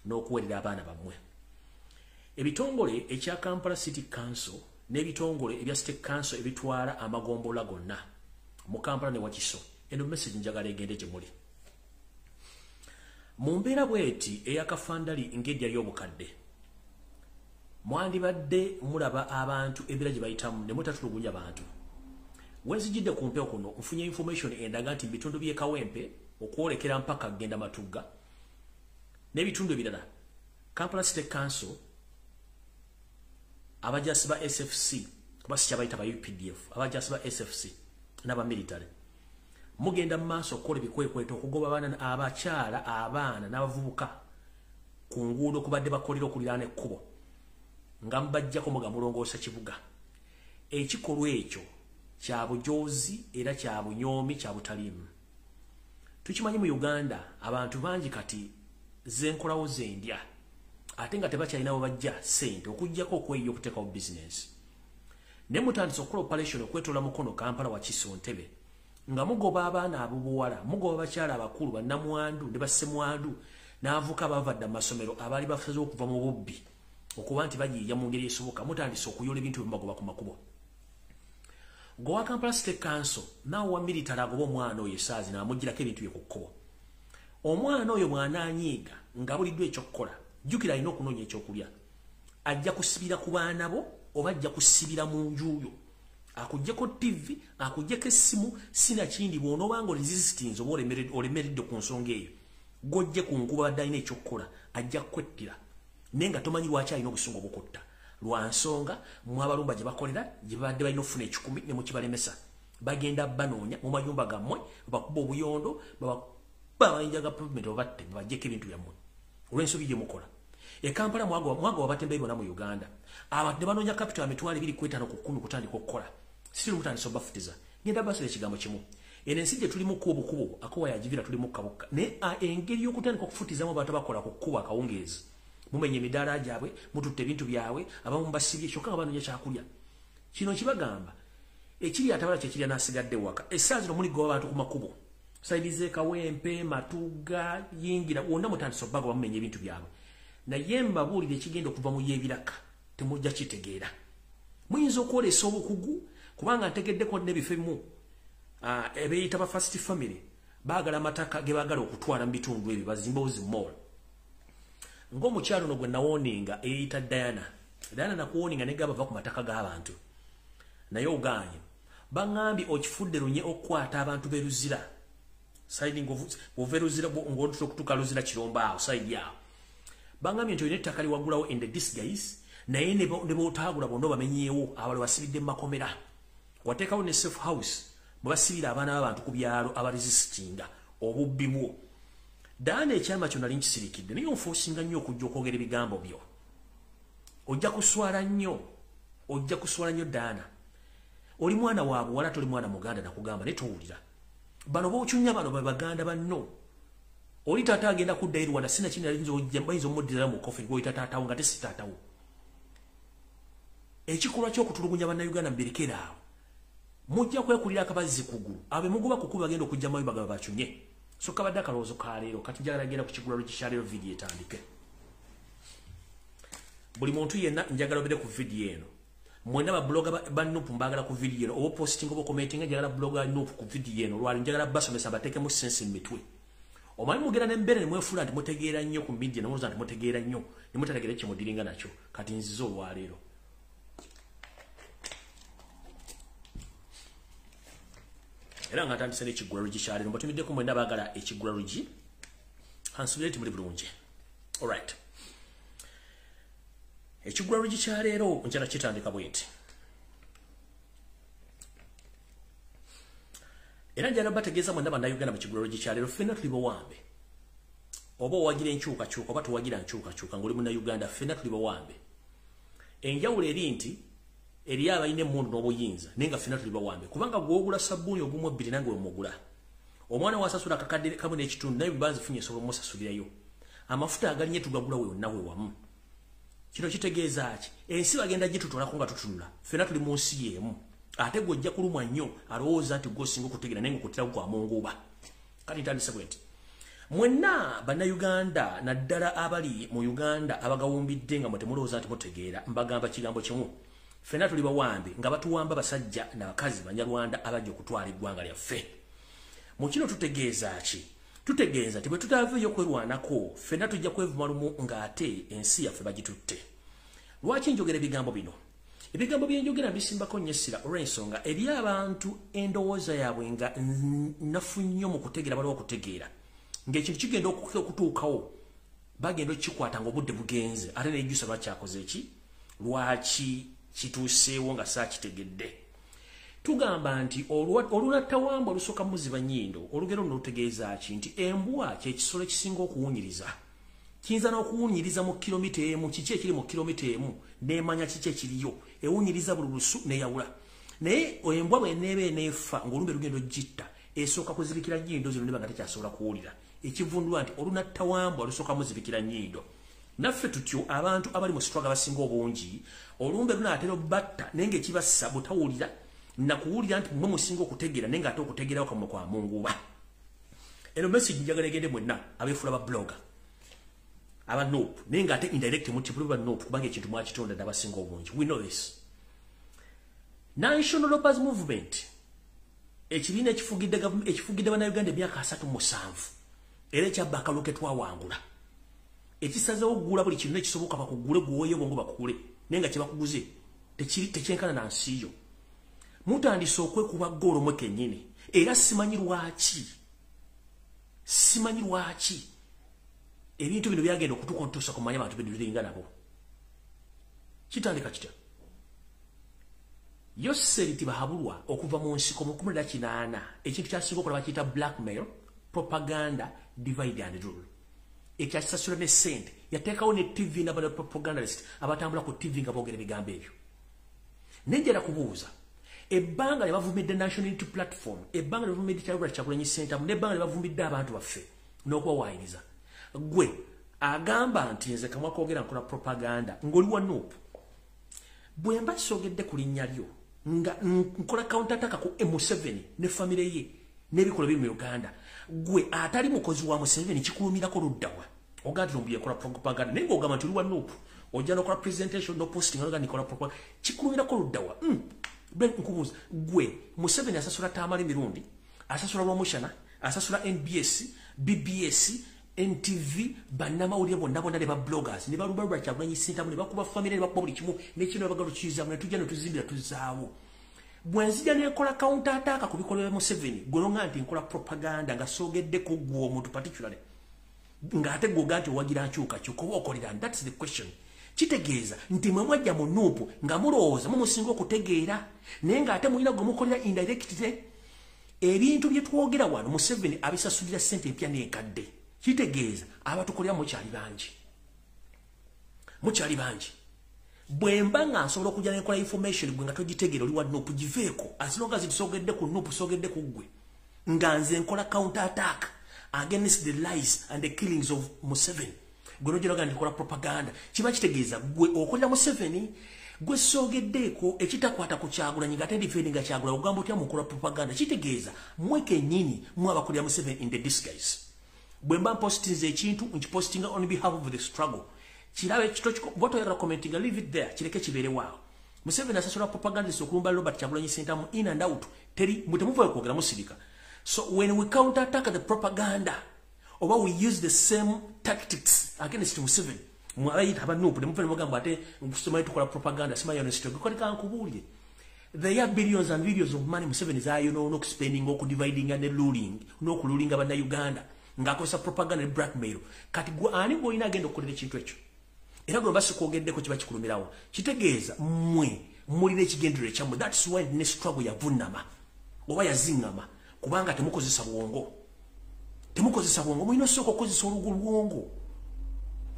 n'okuweerera abaana bammwe. Ebitongole ekya Kampala City Council n'ebitongole ebya State Council ebitwala amagombolola gonna mu Kampala ne Wakiso, eno message njagala egende gye muli. Mu mbeera bw'eti ey'akafandali ng'edya y'obukadde, mwandibadde mulaba abantu embeera gye bayitamu ne mutatulugunya bantu. Wenzijidde ku mpewo kuno nfunye information endaga nti mu bitundu by'e Kawempe okwolekera mpaka kugenda Matugga n'ebitundu ebirala, Kampala City Council abajasi ba SFC, kuba si kyabayita ba UPDF, abajasi ba SFC n'abamilitary mugenda mu maaso okukola ebikwekweto okugoba abaana, abakyala, abaana n'abavubuka ku nguudo kubadde bakolera okuliraana ekkubo nga mubajjako muga mulongoosa kibuga. Ekikolwa ekyo kya bujoozi era kya bunyoomi, kya butaliimu. Tukimanyi mu Uganda abantu bangi kati zenkolawo zendya ate nga tebakyalina we bajja ssente okuggyako okweyiya okuteekawo bizinensi. Ne mutandise okukola operation okwetoola Mukono, Kampala, Wakiso, Ntebe nga mugoba abaana ab'obuwala, mugoba abakyala abakulu, bannamwandu ne bassemwandu n'abavubuka abava dda mu masomero abaali basaze okuva mu bubbi okuba nti bayiiya mu ngeri esoboka. Mutandise okuyola ebintu bye mubagoba ku makubo. Gowa Kampala City Council naawe wa military agoba omwana oyo essaazi n'amuggyirako ebintu bye ku kkubo. Omwana oyo bw'anaanyiiga nga buliddwa ekyokukola, jjukira alina okunoonya ekyokulya, ajja kusibira ku baana bo oba ajja kusibira mu nju yo, akuggyeko TV, akuggyeko essimu, sinakindi bw'onoobanga oresistinze oba olemeredde ku nsonga eyo, gw'ojje ku nkuba badde alina ekyokukola, ajja kukwettira. Naye nga tomanyi lwaki alina obusungu obukutta. Lwa nsonga mwabalumba gye bakolera gye babadde balina okufuna ekikumi ne mukibalemesa. Bagenda banoonya mu mayumba gammwe, babakuba obuyondo, babakuba amayinja ga pavement babatte, babaggyeko ebintu byammwe olw'ensobi gye mukola. E Kampala mwagawa abatembeeyi bonna mu Uganda. Abantu ne banoonya capital ya 250 ku 10 kutandika okukola. Siri mutandise obafutiza. Ngenda basala ekigambo kimu. Eno ensi gye tulimu kubo bukubo, akowa yagivira tulimu kabukka. Naye engeri y'okutandika okufutizamu abantu abakola ku kkubo akawungeezi. Mumenye emidaala gyabwe, mututte ebintu byabwe, abamu basibye kyokka nga banoonya kyakulya. Kino kibagamba ekiri atabala kye kirya n'asigadde waka. Essaawa zino muligoba abantu ku makubo. Sayidi z'e Kawempe, Matugga, Yingira, wonna mutandise obbago bamumenya ebintu byabwe. Naye mbabuulira ekigenda okuva mu y'ebiraka temujja kitegeera. Muyinza okwolesa obukugu kubanga ntegeddeko n'ebifo ebimu ebeeyita ba first family baagala amataka ge baagala okutwala mu bitundu ebyo bazimbewo zi mall. Ng'omukyalo ono gwe nawooninga eyeyita Diana. Diana nakuwooninga ne gaba va ku mataka g'abantu. Naye ogaanye. Baŋŋambye okifudde lunye okukwata abantu b'e Luzira. Sayidi ng'ova e Luzira ng'otuuka okutuuka Luzira Kirombo awo sayidi awo. Baŋŋambye nti olina ettaka liwaggulawo in the disguise naye ne b'otaagula bonna obamenyeewo abalala basibidde mu makomera. Wateekawo ne safe house mwe basibira abaana b'abantu ku byalo abaresistinga obubbi bwo. Diana ekyama kyo nali nkisirikidde naye onfoosinga nnyo okujja okwogera ebigambo byo. Ojja kuswala nnyo, ojja kuswala nnyo Diana. Oli mwana wa buwala toli mwana muganda nakugamba naye towulira. Bano b'okyunya bano be baganda banno. Oli taata agenda kudda e Rwanda sinakindi bayinza omuddira mu coffin gw'oyita taatawo nga te si taatawo. Ekikolwa ky'okutulugunya Bannayuganda mubirekere awo. Mujja kwekulira akabazzi kugulu. Abe mugoba ku kkubo bagenda okujja mayumba gaabwe bakyunye. So kabadde akalowoozo ka leero kati njagala genda ku kigula luggi kya leero vidiyo etandike. Buli muntu yenna njagala obeere ku vidiyo eno. Mwenna ba blogger ba NUP mbaagala ku vidiyo eno, oba posting oba commenting njagala blogger NUP ku vidiyo eno. Lwali njagala basomesa bateekemu sense mu mitwe. Omanyi mugenda n'embeera ne mwefuula nti mutegeera nnyo ku media ne mulowooza nti mutegeera nnyo ne mutategeera kye mudiringa nakyo. Kati nzize olwaleero. Era nga ntandise n'ekiggula luggi kya leero, mbatumiddeko mwenna baagala ekiggula luggi. Ansuubire nti muli bulungi. Alright. Ekiggula luggi kya leero njala kitandika bwe nti. Era njala bategeeza mwenna Bannayuganda mu kiggula luggi kya leero ffenna tuli bawambe. Oba owagira enkyukakyuka oba towagira nkyukakyuka ng'oli Munnayuganda ffenna tuli bawambe. Enjawulo eri nti eriyo abalina emmundu n'obuyinza naye nga ffenna tuli bawambe kubanga gw'ogula sabbuuni ogumu ebbiri nange we mugula. Omwana w'asasula akakadde kamu n'ekitundu naye bwe nzifunye nsobola omusasulirayo. Amafuta agalinye tugagula wonna we wamu. Kino kitegeeza ki? Ensi bagenda gitutwalako nga tutunula. Ffenna tuli mu nsi y'emu. Ate gwe ojja kulumwa nnyo alowooza nti gw'osinga okutegeera naye ng'okuttira kwa munguuba. Kati ntandise bwe nti. Mwenna bannayuganda naddala abali mu Uganda abagawumbidde nga mwe temulowooza nti mutegeera, mbagamba kigambo kimu: ffenna tuli bawambe, nga batuwamba basajja n'abakazi Banyarwanda abajja okutwala eggwanga lyaffe. Mu kino tutegeeza ki? Tutegeeza nti bwe tutaaveeyo kwerwanako, ffenna tujja kwevuma lumu ng'ate ensi yaffe bagitutte. Lwaki njogera ebigambo bino? Ebigambo byenjogera bisimbako nnyo essira olw'ensonga eri abantu endowooza yaabwe nga nnafu nnyo mu kutegeera. Baliwo okutegeera ng'ekintu kigenda okutuukawo, bagenda okukikwata ng'obudde bugenze, ate nejjusa lwakyakoze eki, lwaki kituuseewo nga saakitegedde. Tugamba nti olunattawambwa olusooka muziba nnyindo. Olugero luno lutegeeza ki? Nti embwa kyekisolo ekisinga okuwunyiriza. Kiyinza n'okuwunyiriza mu kilomita 1 kiki ekiri mu kilomita 1, n'emanya kiki ekiriyo. Ewunyiriza buli lusu neyawula. Naye embwa bweneeba eneefa ng'olumbe lugenda ogitta, esooka kuzibikira nnyindo zino neba nga tekyasobola kuwulira. Ekivundulwa nti olunattawambwa lusooka muzibikira nnyindo. Naffe tutyo abantu abali mu struggle abasinga obungi, olumbe lunaatera obbatta, naye ng'ekibassa butawulira nakuwulira nti mwe musinga okutegeera, naye ng'ate okutegeerawo kamwe kwa munguba. Eno message njagala egende mwenna abeefuula ba blogger aba NUP, naye ng'ate indirect muti buli ba NUP, kubanga ekintu mwakitonda dda abasinga obungi. We know this National Robbers Movement, ekibiina ekifugidde bannayuganda emyaka 37, era ekyabba akalulu ke twawangula, ekisazewo okugula buli kintu ekisoboka bakugule, guweeyo bongo bakugule, naye nga kyebakuguze tekyenkana na nsi yo. Mutandise okwekuba ggoolo mwe kennyini, era simanyi lwaki, simanyi lwaki ebintu bino byagenda okutuuka ontuusa kumanya abantu bedulinga nabo. Kitandika kitya? Yoseri Tibahabulwa okuva mu nsiko mu 1980, ekintu kyasinga okola bakiyita blackmail, propaganda, divide and rule. Ekyakisasula ne sente, yateekawo ne TV n'abala propagandist abatambula ku TV nga boogera ebigambo ebyo. Nenjera kubuuza, ebbanga lye bavumidde National Unity Platform, ebbanga lye bavumidde Kyalubula Kyagulanyi Ssentamu, n'ebbanga lye bavumidde abantu baffe n'okubawaayiriza, gwe agamba nti nze kamwa koogera nkola propaganda ng'oli wa NUP, bwe mba sogedde ku linnya lyo nga nkola counter attack ku Museveni ne famire ye n'ebikolwa biri mu Uganda, gwe atali mukozi wa Museveni kikulumirako luddawa? Ogamba nti mbuye nkola propaganda, naye ng'ogamba nti oli wa NUP, ojja n'okola presentation no posting nga nikola propaganda, kikulumirako luddawa? Nkubuuza gwe, Museveni asasula Tamale Mirundi, asasula Rwomushana, asasula NBS, BBS, NTV, bannamawulire bonna bonna ne ba bloggers ne balubalula Kyagulanyi Ssentamu ne bakuba famire ne bakuba buli kimu nekino bagala okiyizaamu ne tujja ne tuzimbira tuzaawo. Bwe nzija nekola counter attack ku bikolwa bya Museveni, gwe nonga nti nkola propaganda nga soogeddeko gwe omuntu particularly, ng'ate gwoga nti owagira nkyukakyuka, oba okolera? That's the question. Kitegeeza nti mwe mwajja mu NUP nga mulowooza mumusinga okutegeera, naye ng'ate mulina gwe mukolera indirectly. Ebintu bye twogera wano Museveni abisasulira ssente empya n'enkadde. Kitegeeza abatukolera mukyali bangi, mukyali bangi. Bwe mba nga nsobola okujja nenkola information, gwe nga togitegeera, oli wa NUP, giveeko. As long as tusogedde ku NUP, sogedde ku ggwe, nga nze nkola counter attack against the lies and the killings of Museveni, gwe nogiraga nti nkola propaganda, kiba kitegeeza gwe okolera Museveni. Gwe soogeddeeko ekitakwata ku Kyagulanyi nga ate defendinga Kyagulanyi, ogamba otya mukola propaganda? Kitegeeza mwe kennyini mwe abakolera Museveni in the disguise. Bwe mba mpostinze ekintu, nkipostinga on behalf of the struggle. Kirabe bw'otoyagala commentinga, leave it there, kireke kibeere waawo. Museveni asasula propagandist okulumba Robert Kyagulanyi Ssentamu in and out. Teri mutemuvayo kwogera, musirika. So when we counter attack the propaganda oba we use the same tactics against Museveni, mwabayita aba NUP ne muva mugamba ate simanyi tukola propaganda, simanyi ono sito. Nkubuulire, there are billions and billions of money Museveni zayonoona okuspending, okudividinga ne ruling n'okululinga bannayuganda ng'akozesa propaganda ne blackmail. Kati gwe ani gw'olina agenda okukolera ekintu ekyo? Era gwe basikwogeddeko kiba kikulumirawo. Kitegeeza mmwe mulina ekigendererwa ekyammwe. That's why ne struggle yavunnama oba yaziŋŋama, kubanga temukozesa bwongo, temukozesa bwongo. Mulina osooka okukozesa olugulwongo,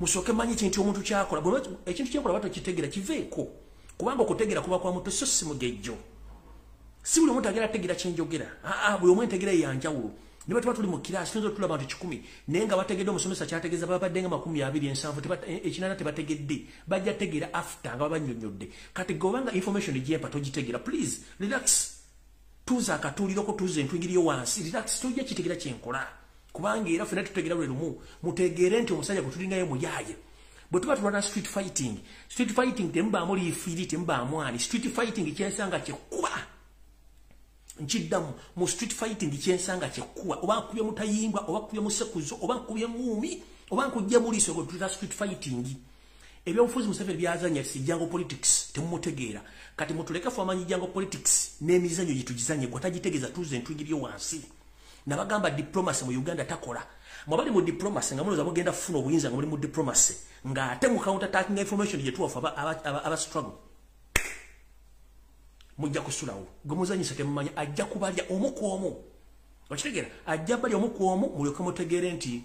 musooke manye ekintu omuntu kyakola. Ekintu kyenkola batokitegeera, kiveeko, kubanga okutegeera kuba kwa muto, so si mugejjo. Si buli omuntu agenda ategeera kyenjogera. Aa, buli omu entegeera yanjawulo. Ne bwe tuba tuli mu kiraasi, tuyinza otula abantu 100, naye nga bategedde omusomesa kyategeeza babadde nga 27, 80 tebategedde. Bajja tegeera after nga babannyonnyodde. Kati gwe obanga information gyempa togitegeera, please relax, tuuza akatuuliroko, tuuza entwingiriyo wansi, relax, tojja kitegeera kyenkola. Kubanga era ffenna tutegeera lwe lumu. Mutegeere nti omusajja gwe tulinayo muyaaye. Bwe tuba tulwana street fighting, street fighting temubaamu lifiiri, temubaamu ani. Street fighting kyensanga kyekuba. Nkiddamu, mu street fighting kyensanga kyekuba. Oba nkubye mutayimbwa, oba nkubye musekuzo, oba nkubye muumi, oba nkujje muliiso, gwe tuyita street fighting. Ebyobufuzi Museveni byazanya si jungle politics, temumutegeera. Kati mutuleke ffe amanyi jungle politics n'emizannyo gye tugizanye, gwe tagitegeeza tuze ntugibye wansi. Nabagamba diplomacy mu Uganda takola. Mwabali mu diplomacy nga mulowooza mugenda kufuna obuyinza nga muli mu diplomacy, ng'ate mu counter attacking information gye tuwafa aba struggle. Mujja kusulawo. Gwe muzanyisa temumanyi, ajja kubalya omu ku omu. Okitegeera? Ajja balya omu ku omu, mulyoke mutegeere nti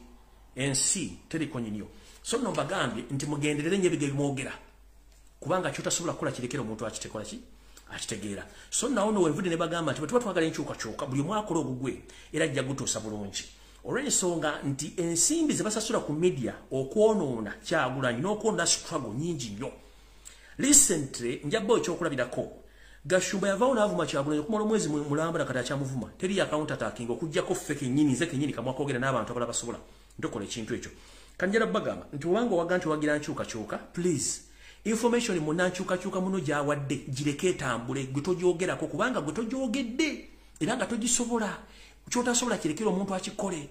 ensi teriko nnyiniyo. So nno mbagambye nti mugenderere nnyo ebigere bimwogera. Kubanga ky'otasobola kukola kirekera omuntu akitekola ki? Akitegeera. So nno awo wenvudde ne bagamba nti bwe tuba twagala enkyukakyuka, buli omu akola ogugwe era ajja gutuusa bulungi. Olw'ensonga nti ensimbi ze basasula ku media okwonoona Kyagulanyi n'okwonoona struggle nnyingi nnyo. Recently njabba ekyokulabirako, Gashumba yavaawo n'avuma Kyagulanyi okumala omwezi mulamba kati akyamuvuma. Teri account attacking okuggyako ffe kennyini, nze kennyini kamwa koogera n'abantu abalala basobola ntokola ekintu ekyo. Kanjala bagamba nti obanga owaga nti owagira nkyukakyuka, please, information munna nkyukakyuka muno gy'awadde gireke etambule, gwe togyogerako kubanga gwe togyogedde era nga togisobola. Ky'otasobola kirekere omuntu akikole.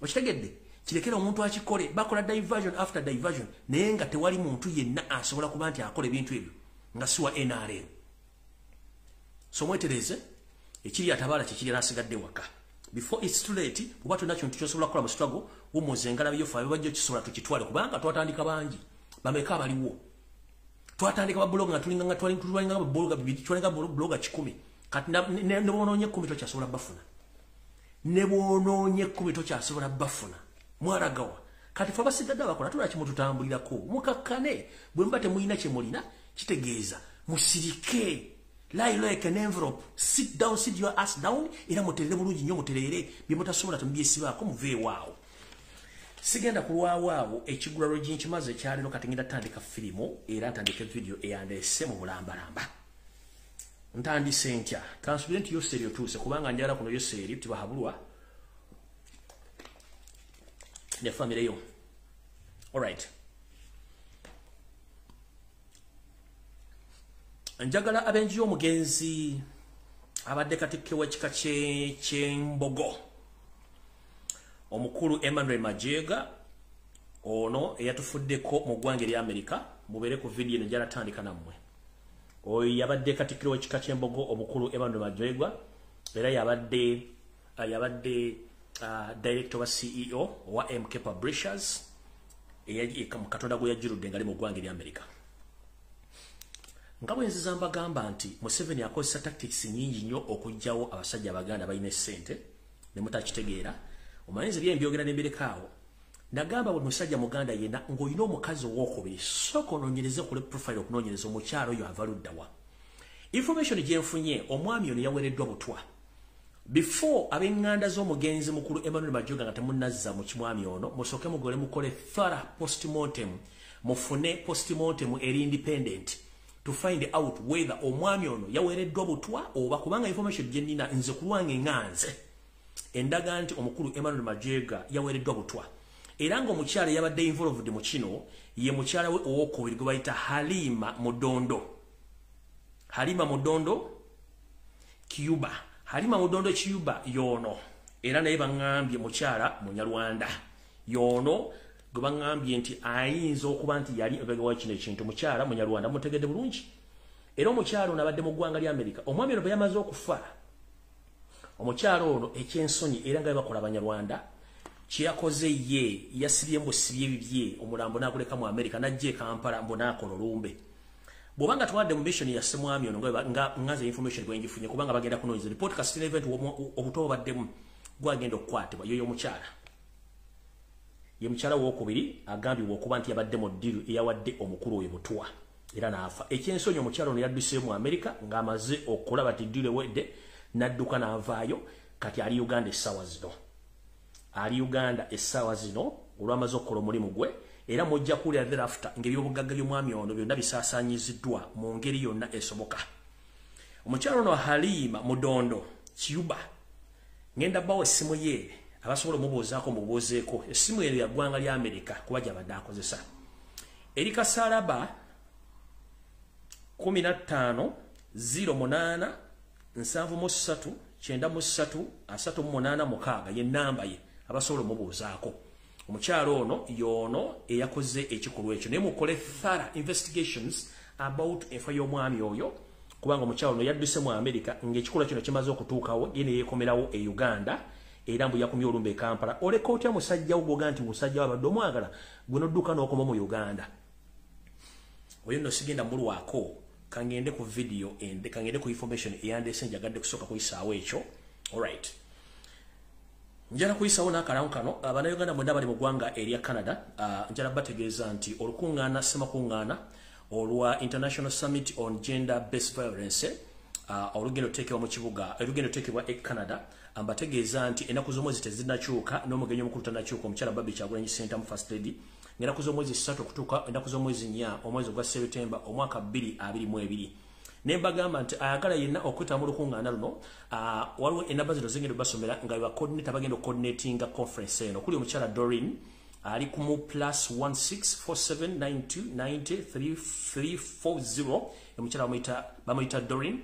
Okitegedde? Kirekere omuntu akikole. Bakola diversion after diversion, naye nga tewali muntu yenna asobola kuba nti akola ebintu ebyo nga si wa NRM. So mwetereze, ekiri atabaala kye kiri n'asigadde waka. Before it's too late, oba tolina kintu ky'osobola kukola mu struggle, wummuza engalabi yo, ffe ababajja kisobola tukitwale, kubanga twatandika bangi. Bameka abaliwo? Twatandika ba blogger nga tulinga nga twalinga ba blogger bibiri, twalinga blogger 100. Kati ne bw'onoonye 10 tokyasobola bafuna. Ne bw'onoonye 10 tokyasobola bafuna. Mwaragawa. Kati ffe abasigadde abakola tulaba kimu tutambulirako. Mukakkane, bwe muba temulina kye mulina, kitegeeza musirike. Lie like an envelope. Sit down, sit your ass down. Era muterere bulungi nnyo, muterere. Bye mutasobola temubyesibaako, muveewo awo. Sigenda kulwawo awo, ekigulalo nkimaze ekyaleero. Kati ngenda tandika firimu era ntandika video eyandeese mu bulambalamba. Ntandise ntya? Kansubire nti Yoseri otuuse, kubanga njagala kuno Yoseri tibahabulwa ne famire yo. Alright. Njagala abenju y'omugenzi abadde katikkiro w'ekika ky'Embogo, omukulu Emmanuel Majega ono eyatufuddeko mu ggwanga erya Amerika, mubeere ku vidiyo eno, njala tandika nammwe. Oyo yabadde katikkiro w'ekika ky'Embogo omukulu Emmanuel Majega, era yabadde director wa CEO wa MK Publishers, Katonda gwe yajjirudde nga ali mu ggwanga erya Amerika. Nga bwe nziza mbagamba nti Museveni akozesa tactics nnyingi nnyo okuggyawo abasajja Abaganda balina essente ne mutakitegeera. Omanyi nze byembyogera ne mbirekaawo. Nagamba buli musajja Muganda yenna ng'olina omukazi owookubiri, sooka onoonyereze okole profile okunoonyereza omukyala oyo ava ludda wa. Information gye nfunye, omwami ono yaweereddwa butwa. Before ab'eŋŋanda z'omugenzi mukulu Emmanuel Majoga nga temunnazza mu kimwami ono, musooke mugole mukole thorough postmortem, mufune postmortem eri independent to find out whether omwami ono yaweereddwa butwa oba, kubanga information gye nnina nze ku lwange nga nze endaga nti omukulu Emmanuel Majega yaweereddwa butwa, era ng'omukyala yabadde involved mu kino ye mukyala we owokubiri gwe bayita Halima Mudondo, Halima Mudondo Cuba. Halima Mudondo Cuba yono, era naye baŋŋambye mukyala Munyarwanda. Yono gwe baŋŋambye nti ayinza okuba nti yali emabega wa kino ekintu, mukyala Munyarwanda, mutegedde bulungi. Era omukyala ono abadde mu ggwanga lya Amerika. Omwami ono bwe yamaze okufa, omukyala ono, ekyensonyi era nga bwe bakola Abanyarwanda, kyeyakoze ye yasibye mbusibye bibye, omulambo n'aguleka mu Amerika, n'ajja e Kampala mbu n'akola olumbe. Bw'obanga twadde mu mission ya ssemwami ono, nga nze information bwe ngifunye, kubanga bagenda kunoonyeza report kasita event obuto bubaddemu gwagenda okukwatibwa, yoyo omukyala ye mukyala wokubiri agambibwa okuba nti yabadde mu ddiru eyawadde omukulu oyo butwa era n'afa. Ekyensonyi, omukyala ono yadduseyo mu Amerika ng'amaze okulaba ti ddiru ewedde, n'adduka n'avaayo. Kati ali Uganda essaawa zino, ali Uganda essaawa zino olwamaze okukola omulimu gwe. Era mujja kuwulira thereafter ng'ebyobugagga by'omwami ono byonna bisaasaanyiziddwa mu ngeri yonna esoboka. Omukyala ono Halima Mudondo Kiyuba, ngenda bawo essimu ye Abasobola omubuuzaako mubuuzeeko. Essimu eno ya ggwanga lya Amerika kuba gy'abadde akozesa. Eri kasalaba 15 08 73 93 38 6 ye namba ye, abasobola omubuuzaako. Omukyalo ono y'ono eyakoze ekikolwa ekyo, naye mukole thorough investigations about enfa y'omwami oyo, kubanga omukyalo ono yadduse mu Amerika ng'ekikolwa kino kimaze okutuukawo, ye ne yeekomerawo e Uganda, era mbu yakumye olumbe e Kampala. Oleka otya musajja wo gwoga nti musajja wo abadde omwagala, gwe n'odduka n'okoma mu Uganda? Oyo nno sigenda mulwako. Kangende ku video ende, kangende ku information eyandeese. Njagadde kusooka kuyisaawo ekyo. Alright, njala kuyisawo n'akalango kano. Abannayuganda mwenda bali mu ggwanga erya Canada, njala bategeeza nti olukuŋŋaana ssemakuŋŋaana olwa International Summit on Gender Based Violence olugenda oteekebwa mu kibuga, olugenda oteekebwa e Canada, mbategeeza nti ennaku z'omwezi tezinnakyuka n'omugenyi omukulu tannakyuka, omukyala Barbie Kyagulanyi Ssentamu, First Lady, ng'ennaku z'omwezi 3 okutuuka ennaku z'omwezi 4 omwezi ogwa Sebutemba omwaka 2022. Ne mbagamba nti ayagala yenna okwetaba mu lukuŋŋaana luno, waliwo enamba zino zigenda basomera nga ba coordinator bagenda coordinatinga conference eno. Kuli omukyala Doreen ali ku mu +16479290340, omukyala bamuyita Doreen.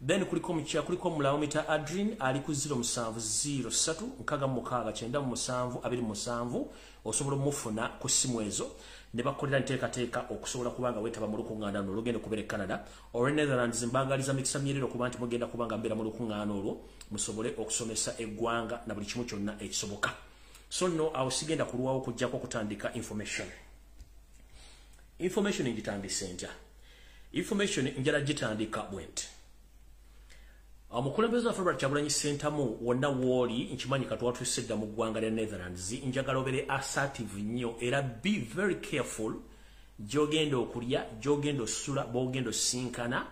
Then kuliko omukyala, kuliko omulala bamuyita Adrin, ali ku 0703 66 97 27. Osobola omufuna ku ssimu ezo ne bakolera nteekateeka okusobola kubanga weetaba mu lukuŋŋaana luno olugenda okubeera e Canada olwe Netherlands. Mbagaliza mikisa myerere okuba nti mugenda kubanga mbeera mu lukuŋŋaana olwo, musobole okusomesa eggwanga na buli kimu kyonna ekisoboka. So nno awo sigenda kulwawo okuggyako okutandika information. Information ngitandise ntya? Information njala gitandika bwe nti: omukulembeze waffe Robert Kyagulanyi Ssentamu, wonna wooli, nkimanyi katwatuuse dda mu ggwanga lya Netherlands, njagala obeere assertive nnyo era be very careful gy'ogenda okulya, gy'ogenda osula, b'ogenda osinkana,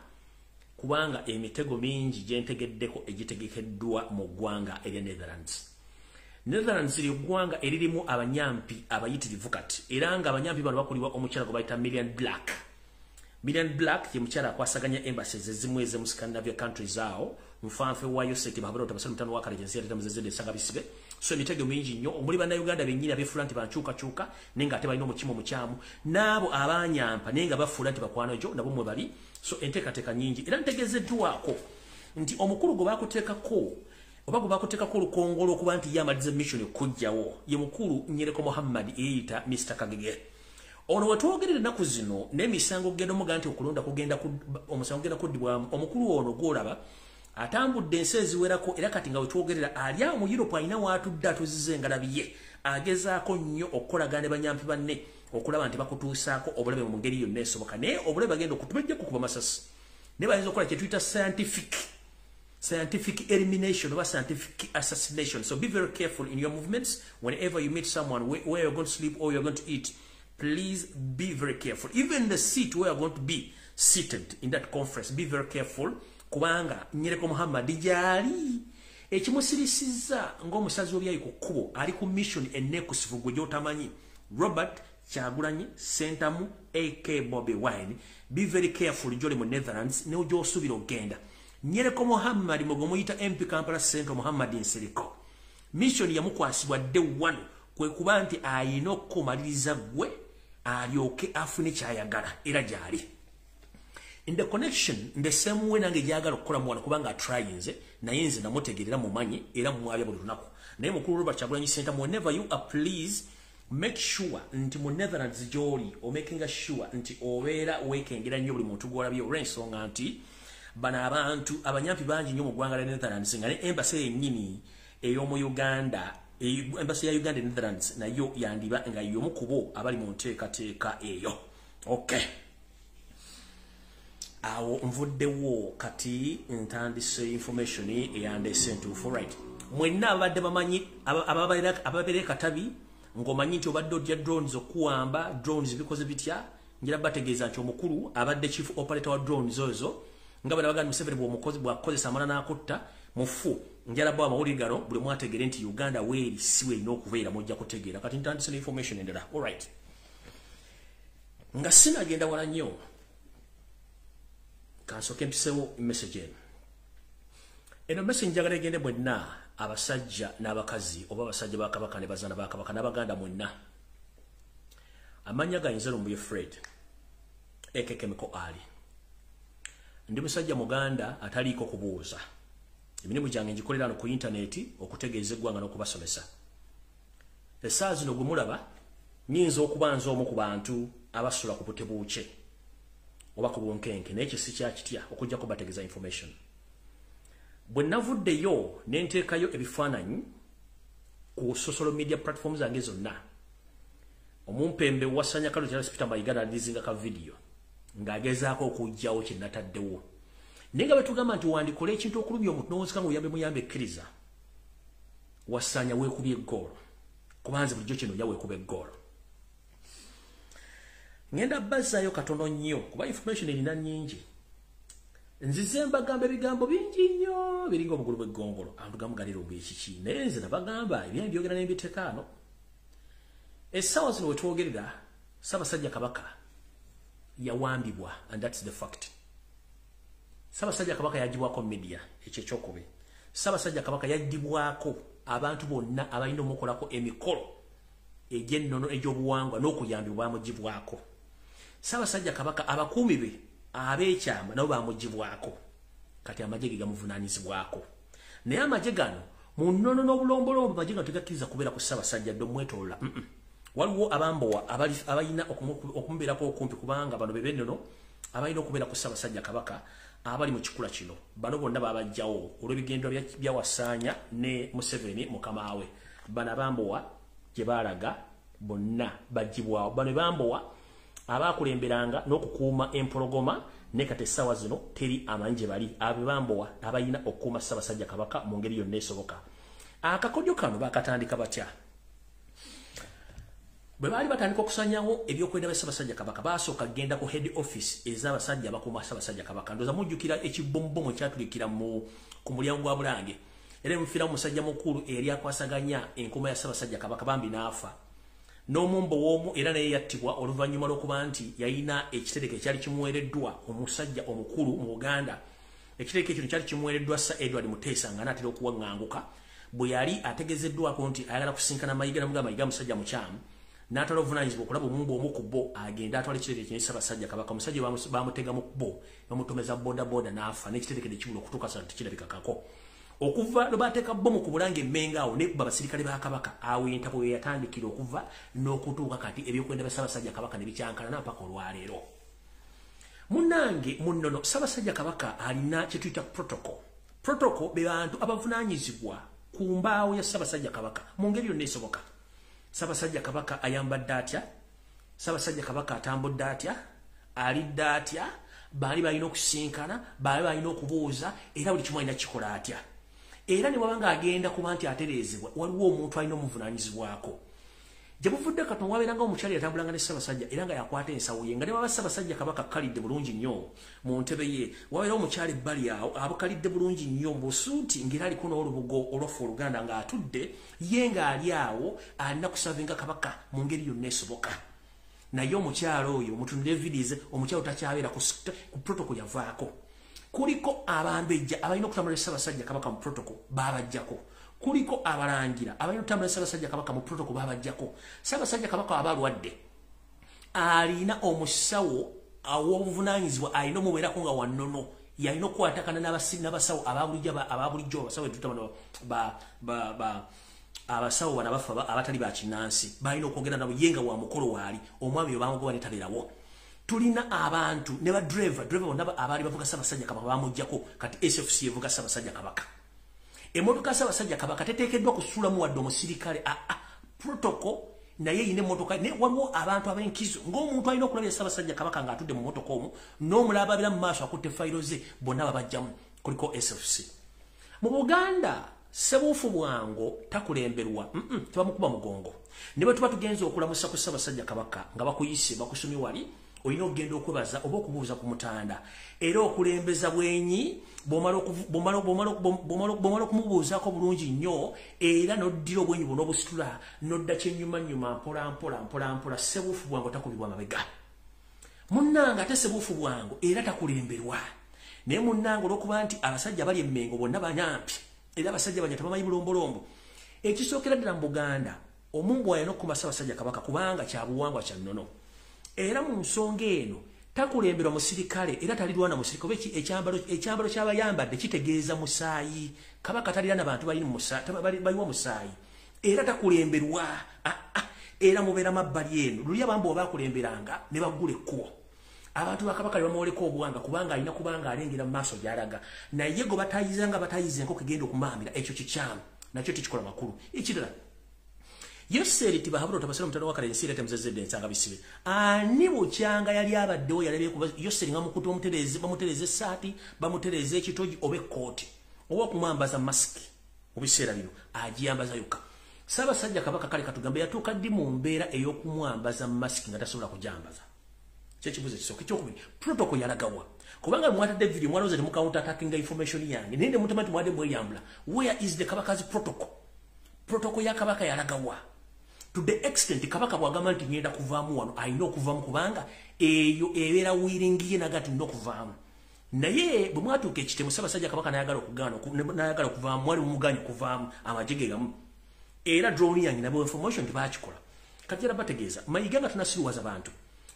kubanga emitego mingi gyentegeddeko egitegekeddwa mu ggwanga erya Netherlands. Netherlands lye ggwanga eririmu abanyampi abayitirivu kati, era nga abanyampi bano bakulibwa omukyala gwe bayita Million Black. Million Black ye mukyala akwasaganya embassies ezimu ez'emu Scandinavia countries awo, nfanfe waayo seti bahabula otabasala mutano wa kale ensi yatetamuzezedde ensanga bisibe. So emitego mingi nnyo omuli Bannayuganda bennyini abeefuula nti bankyukakyuka naye ng'ate balina omutima omukyamu, n'abo abanyampa naye nga bafuula nti bakwano gyo nabo mwe bali. So enteekateeka nnyingi, era ntegeezeddwako nti omukulu gwe bakuteekako oba gwe bakuteekako olukongolo okuba nti ye amaliza mission okujjawo ye mukulu Nyereko Muhammad eyeyita Mr Kagege. Ono wetwogerera ennaku zino n'emisango kugenda omuga nti okulonda kugenda, omusango genda kuddibwamu. Omukulu ono gwolaba atambudde ensi eziwerako, era kati nga wetwogerera ali awo mu Europe, alina waatudde atuziza engalabi ye, agezaako nnyo okukolagana ne banyampi banne okulaba nti bakutuusaako obulabe mu ngeri yonna esoboka. Naye obulabe bagenda okutubajja kukuba masasi, naye bayinza okukola kyetuyita scientific elimination or scientific assassination. So be very careful in your movements. Whenever you meet someone, where you're going to sleep or you're going to eat, please be very careful. Even the seat where you're going to be seated in that conference, be very careful, kubanga Nyereko Muhammad gyali ekimusirisizza ng'omusazi w'ebyayi ku kkubo, ali ku mission enneekusifu gwe gy'otamanyi. Robert Kyagulanyi Sentamu aka Bobi Wine, be very careful gyoli mu Netherlands ne gy'osuubira okugenda. Nyereko Muhammad mwe muyita MP Kampala Central Muhammad Nsereko, mission yamukwasibwa day one kwe kuba nti ayina okumaliriza gwe alyoke afune kyayagala, era gyali in the connection in the same way nange gyagala okukola mu wano, kubanga atryinze naye nze namutegeerera, mumanyi era mumwabya buli lunaku. Naye mukulu Robert Kyagulanyi Ssentamu, whenever you are, please make sure nti mu Netherlands gy'oli omakinga sure nti obeera weekengera nnyo buli muntu gw'olabye, olw'ensonga nti bano abantu abanyampi bangi nnyo mu ggwanga lya Netherlands, nga ne embassy yennyini ey'omu Uganda, embassy ya Uganda e Netherlands, nayo yandiba nga y'omu ku bo abali mu nteekateeka eyo. Okay, awo nvuddewo, kati ntandise information eyandeese entuufu. Right, mwenna abadde bamanyi ababeera Katabi, ng'omanyi nti obadde otya drones okuwamba, drones bikoze bitya, njira bategeeza nti omukulu abadde chief operator wa drones ezo, nga bwe nabagamba, Museveni bw'omukozi bw'akozesa amala n'akutta mufu. Njala bo amawulire gano buli omu ategeere nti Uganda weeri si weerina okubeera, mujja kutegeera. Kati ntandise ne information endala. Alright, nga sinagenda wala nnyo, kansooke mpisewo message eno. Eno message njagala egende mwenna Abasajja n'abakazi oba abasajja ba Kabaka ne bazaana ba Kabaka n'Abaganda mwenna. Amannya gange nze Lumbuye Fred Ekekemiko Ali. Ndi musajja Muganda ataliiko kubuuza. Emirimu gyange ngikolera ku intaneti okutegeeza eggwanga n'okubasomesa. Essaawa zino gwe mulaba nnyinza okuba nze omu ku bantu abasula ku butebuukye oba ku bunkenke, naye ekyo si kyakitya okujja kubategeeza information. Bwe navuddeyo ne nteekayo ebifaananyi ku social media platforms zange zonna, omumpembe wasanya Kalo Charles Peter Mayiga n'alizinga ka video ng'agezaako okuggyawo kye nataddewo. Naye nga bwe tugamba nti wandikola ekintu okulumya omuntu n'owozeka ng'oyambe muyambe ekkiriza, wasanya weekubye eggoolo, kuba nze bulijjo kino ya weekuba eggoolo. Ngenda bazzaayo katono nnyo kuba information erina nnyingi. Nzize mbagamba ebigambo bingi nnyo biringa obugulu bw'eggongolo, abantu gamugalira obwekiki, naye nze nabagamba ebyange byogera n'embiteekaano. Essaawa zino we twogerera, Ssaabasajja Kabaka yawambibwa, and that's the fact. Ssaabasajja Kabaka yagibwako media, ekyo ekyokubi. Ssaabasajja Kabaka yaggibwako abantu bonna abalina omukolako emikolo egy'ennono egy'obuwangwa n'okuyambibwa bamugibwako. Ssaabasajja Kabaka abakuumi be ab'ekyama nabo bamugibwako. Kati amagye ge gamuvunaanyizibwako. Naye amagye gano mu nnono n'obulombolombo amagye gano tegakkiriza kubeera ku Ssaabasajja dde omwetoolola. Waliwo abambowa abalina okumubeerako okumpi, kubanga bano be b'ennono abalina okubeera ku Ssaabasajja Kabaka abali mu kikula kino. Bano bonna babajjawo olw'ebigendo bya Wasaanya ne Museveni mukama we. Bano abambowa gye baalaga bonna baggyibwawo. Bano bambowa abakulemberanga n'okukuuma empologoma, ne kati essaawa zino teri amanyi gye bali. Abo bambowa abalina okukuuma Ssaabasajja Kabaka mu ngeri yonna esoboka. Akakodyo kano bakatandika batya? Bwe baali batandika okusanyawo ebyokwenda bya Ssaabasajja Kabaka, baasooka kugenda ku head office ez'abasajja abakuuma Ssaabasajja Kabaka. Ndowooza mujjukira ekibbomubomu ekyatulikira ku mulyango gwa Bulange, era ne mufiiramu musajja mukulu eyali akwasaganya enkuuma ya Ssaabasajja Kabaka, bambi n'afa. N'omumbo w'omu era naye yattibwa oluvannyuma lw'okuba nti yalina ekitereke ekyali kimuweereddwa omusajja omukulu mu Buganda. Ekitereke kino kyali kimuweereddwa Sir Edward Muteesa nga anaatera okuwaŋŋanguka. Bwe yali ategeezeddwako nti ayagala kusinkana Mayiga, namugamba Mayiga musajja mukyamu, n'atwala obuvunaanyizibwa okulaba omumbo omu ku bo agenda atwala ekitereke kino Ssaabasajja Kabaka. Omusajja bamutega mu kkubo, bamutomeza bodaboda n'afa, n'ekitereke ne kibula okutuuka sa tekirabikakako. Okuva lwe bateeka bbomu ku Bulange Mmengo awo nekuba abasirikale ba Kabaka, awo entabo we yatandikira okuva n'okutuuka kati ebyokwenda bya Ssaabasajja Kabaka ne bikyankalana mpaka olwaleero. Munnange munnono, Ssaabasajja Kabaka alina kye tuyita protocol. Protocol be bantu abavunaanyizibwa ku mbaawo ya Ssaabasajja Kabaka mu ngeri yonna esoboka. Ssaabasajja Kabaka ayambadde atya? Ssaabasajja Kabaka atambudde atya? Alidde atya? Baali balina okusinkana, baali balina okubuuza, era buli kimu alina kikola atya? Era ne bw'aba ng'agenda kuba nti atereezebwa, waliwo omuntu alina omuvunaanyizibwako. Gye buvudde katono wabeeranga omukyala yatambulanga ne Ssaabasajja era nga yakwata ensawo ye, nga ne bw'aba Ssaabasajja Kabaka akkalidde bulungi nnyo mu ntebe ye, wabeera omukyala ebbali awo abukalidde bulungi nnyo mu busuuti ng'era aliko n'olubugo olwaffe Oluganda ng'atudde ye ng'ali awo alina kusavinga Kabaka mu ngeri yonna esoboka. Naye omukyala oyo mutunule vidiyo, omukyala takyabeera ku protocol yavaako. Kuliko abambejja abalina okutambula ne Ssaabasajja Kabaka mu protocol babajjako. Kuliko abalangira abalina okutambula ne Ssaabasajja Kabaka mu protocol babajjako. Ssaabasajja Kabaka aba alwadde alina omusawo aw'obuvunaanyizibwa alina omubeerako nga wannono, yalina okukwatagana n'abasawo ababulijjo, abasawo etuta bano abasawo bano abafa abatali ba kinnansi, balina okwogera nabo ye nga wa mukolo waali, omwami we bamugoba ne tabeerawo. Tulina abantu ne ba driver bonna abaali bavuga Ssaabasajja Kabaka bamuggyako, kati SFC evuga Ssaabasajja Kabaka. Emmotoka Ssaabasajja Kabaka teteekeddwa kusuulamu wadde omusirikale, protocol naye erina emmotoka. Naye waliwo abantu ab'enkizo ng'omuntu alina okulabira Ssaabasajja Kabaka ng'atudde mu mmotoka omwo n'omulaba abeera mu maaso akutte fayiro ze, bonna babajjamu, kuliko SFC. Mu Buganda Ssebuufu bwango takulemberwa, tebamukuba mugongo. Ne bwe tuba tugenze okulamusa ku Ssaabasajja Kabaka nga bakuyise bakusomye wali, olina okugenda okwebaza oba okubuuza ku mutanda, era okulembeza bwenyi bw'omala okumubuuzaako bulungi nnyo, era n'oddira obwenyi buno obusitula n'odda kyennyumannyuma mpola mpola mpola mpola. Ssebuufu bwango takubibwa mabega. Munnange ate Ssebuufu bwango era takulemberwa. Naye munnange olw'okuba nti abasajja bali Emmengo bonna banyampi, Era abasajja banya tebamanyi bulombolombo. Ekisookera ddala mu Buganda, omumbowa alina okukuma Ssaabasajja Kabaka kubanga kya buwangwa, kya nnono. Era mu nsonga eno takulemberwa musirikale era talirwana musirikale. Ekyambalo ky'abayambadde kitegeeza musaayi. Kabaka talirana bantu bayiwa musaayi, era takulemberwa. Era mubeera mabbali eno. Luli abambowa bakulemberanga ne baggula ekkubo, abantu ba kabaka ne bamwoleka obuwanga, kubanga alina, kubanga alengera mu maaso gy'alaga. Naye gwe batayiza nga batayiza enkoko egenda okumaamira, ekyo kikyamu, nakyo tekikola makulu. Ekirala, Yoseri Tibahaburo tabasira mutano wakale ensi era temuzezedde ensanga bisibe. Ani bukyanga yali abaddewo yalabye kuba Yoseri nga mukutu bamutereze, bamutereze essaati, bamutereze ekitogi oba ekkooti oba okumwambaza masiki? Mu biseera bino agiyambaza yokka Ssaabasajja Kabaka. Kale katugambe yatuuka ddi mu mbeera ey'okumwambaza masiki nga tasobola kujambaza? Kyekibuzo ekisooka. Ekyokubiri, protocol yalagawa? Kubanga mwatadde video, mwalowooza temu counter attacking information yange, naye ne mutama nti mwadde mweyambula. Where is the Kabaka's protocol? Protocol ya Kabaka yalagawa? To the extent Kabaka bwagamba nti ngenda kuvaamu wano, alina okuvaamu, kubanga eyo ebeera wiringiye naga nti nina okuvaamu. Naye bwe mwatuuka ekitemu, Ssaabasajja Kabaka nayagala okugaana, nayagala okuvaamu, mwali mumuganya okuvaamu amagye ge gamu. Era drone yange nabo information tebakikola. Kati era bategeeza Mayiga nga tunasiruwaza bantu.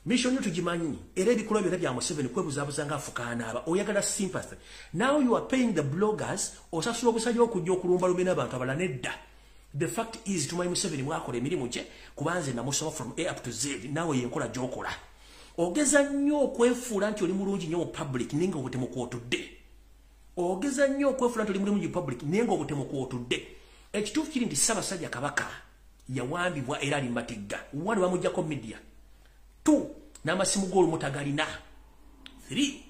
Mission yo tugimanyi, era ebikolwa byonna bya Museveni kwebuzaabuza nga afukaanaaba oyagala sympathy. Now you are paying the bloggers, osasula obusajja okujja okulumba lumina abantu abalala. Nedda, the fact is tumanyi Museveni bwakola emirimu gye, kubanze namusoma from A up to Z. Naawe yenkola gy'okola, ogeza nnyo okwefuula nti oli mulungi nnyo mu public, naye nga obutemu kwotudde. Ogeza nnyo okwefuula nti oli mulungi mu public, naye nga obutemu kwotudde. Ekituufu kiri nti Ssaabasajja Kabaka yawambibwa era ali matigga. One, bamugjako media. Two, n'amasimu g'olumu tagalina. Three,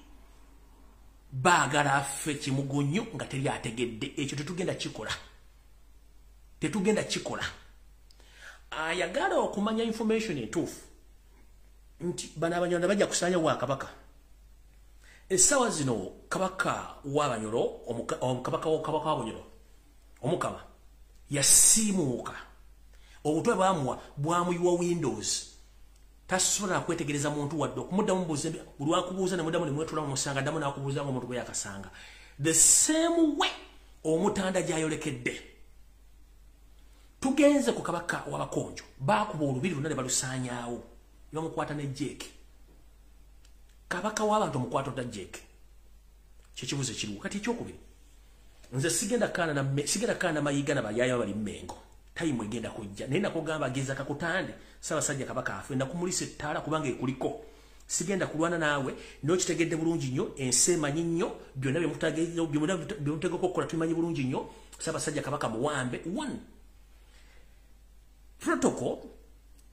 baagala affe kimugunyu nga teri ategedde. Ekyo tetugenda kikola, tetugenda kikola. Ayagala okumanya information entuufu nti bano Abanyarwanda bajja kusaanya wa Kabaka. Essaawa zino Kabaka w'Abanyolo, Kabaka w'Abanyolo omukama yasiimuuka, obutwe bwamuwa bwamuyiwa windows, tasobola kwetegereza muntu wadde okumuddamu. Buuza buli wakubuuza nemuddamu nemwetula mumusanga, ddamu nakubuuza nga omuntu gwe yakasanga. The same way omutanda gyayolekedde. Tugenze ku Kabaka w'Abakonjo, bakuba olubiri lwonna ne balusaanyaawo, ne bamukwata ne jeeke. Kabaka w'abantu omukwata ota jeeke? Kyekibuzo ekiriwo kati. Ekyokubiri, nze sigenda kaana Mayiga na bayaaya bali Mmengo. Time egenda kujja, naye nakugamba geza kakutande Ssaabasajja Kabaka afe nakumulisa ettaala, kubanga ekuliko. Sigenda kulwana naawe, naye okitegedde bulungi nnyo, ensi emanyi nnyo byonna byemutegeka okukola, tubimanyi bulungi nnyo. Ssaabasajja Kabaka muwambe. One, protocol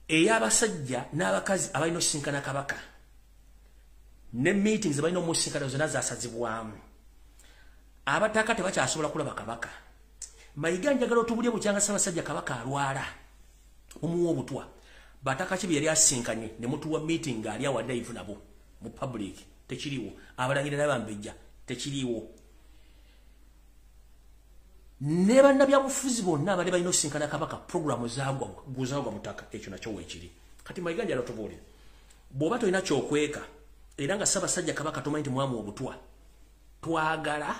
ey'abasajja n'abakazi abalina osisinkana Kabaka ne meetings balina omusinkana zonna zasazibwamu. Abataka tebakyasobola kulaba Kabaka. Mayiga, njagala otubulye, bukyanga Ssaabasajja Kabaka alwala omuwa obutwa, bataka ki bye yali asinkanye ne mutuwa meeting ali awa live nabo mu public? Tekiriwo. Abalangira n'abambejja tekiriwo, ne bannabyabufuzi bonna abali balina osinkana Kabaka, programu zagwa guzagwa mutaka. Ekyo nakyo weekiri. Kati Mayiga, njagala otubuulire, bw'oba tolina kyokweka era nga Ssaabasajja Kabaka tomanyi nti mwamu obutwa, twagala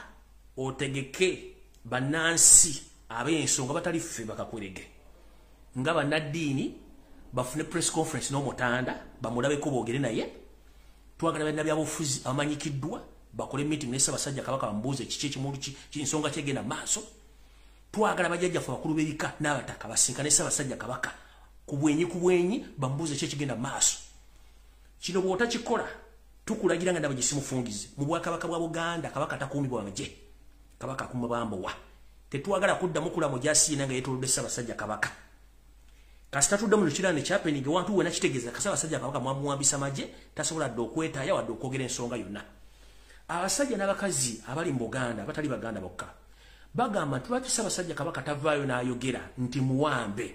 otegeke bannansi ab'ensonga batali ffe bakakwerege nga bannaddiini bafune press conference n'omutanda, bamulabeko, boogere naye. Twagala bannabyabufuzi abamanyikiddwa bakole meeting ne Ssaabasajja Kabaka, bamubuuze kiki ekimulu kinsonga kyegenda maaso. Twagala bajjajjaffe abakulu b'ebika n'abataka basinkane Ssaabasajja Kabaka ku bwenyi ku bwenyi, bamubuuze ki ekigenda maaso. Kino bw'otakikola, tukulagira nga ndaba gisimufungize mu bwakabaka bwa Buganda. Kabaka takuumibwa magye, Kabaka akuuma bambowa. Tetwagala kuddamu kulamu gyasiina nga yeetolodde Ssaabasajja Kabaka. Kasita tudde mu lukiraano ekyapeninga ewantu wena, kitegeeza Ssaabasajja Kabaka mwamuwambisa magye, tasobola dde okwetaaya wadde okwogera ensonga yonna. Abasajja n'abakazi abali mu Buganda abatali Baganda bokka bagamba nti lwaki Ssaabasajja Kabaka tavaayo n'ayogera nti muwambe?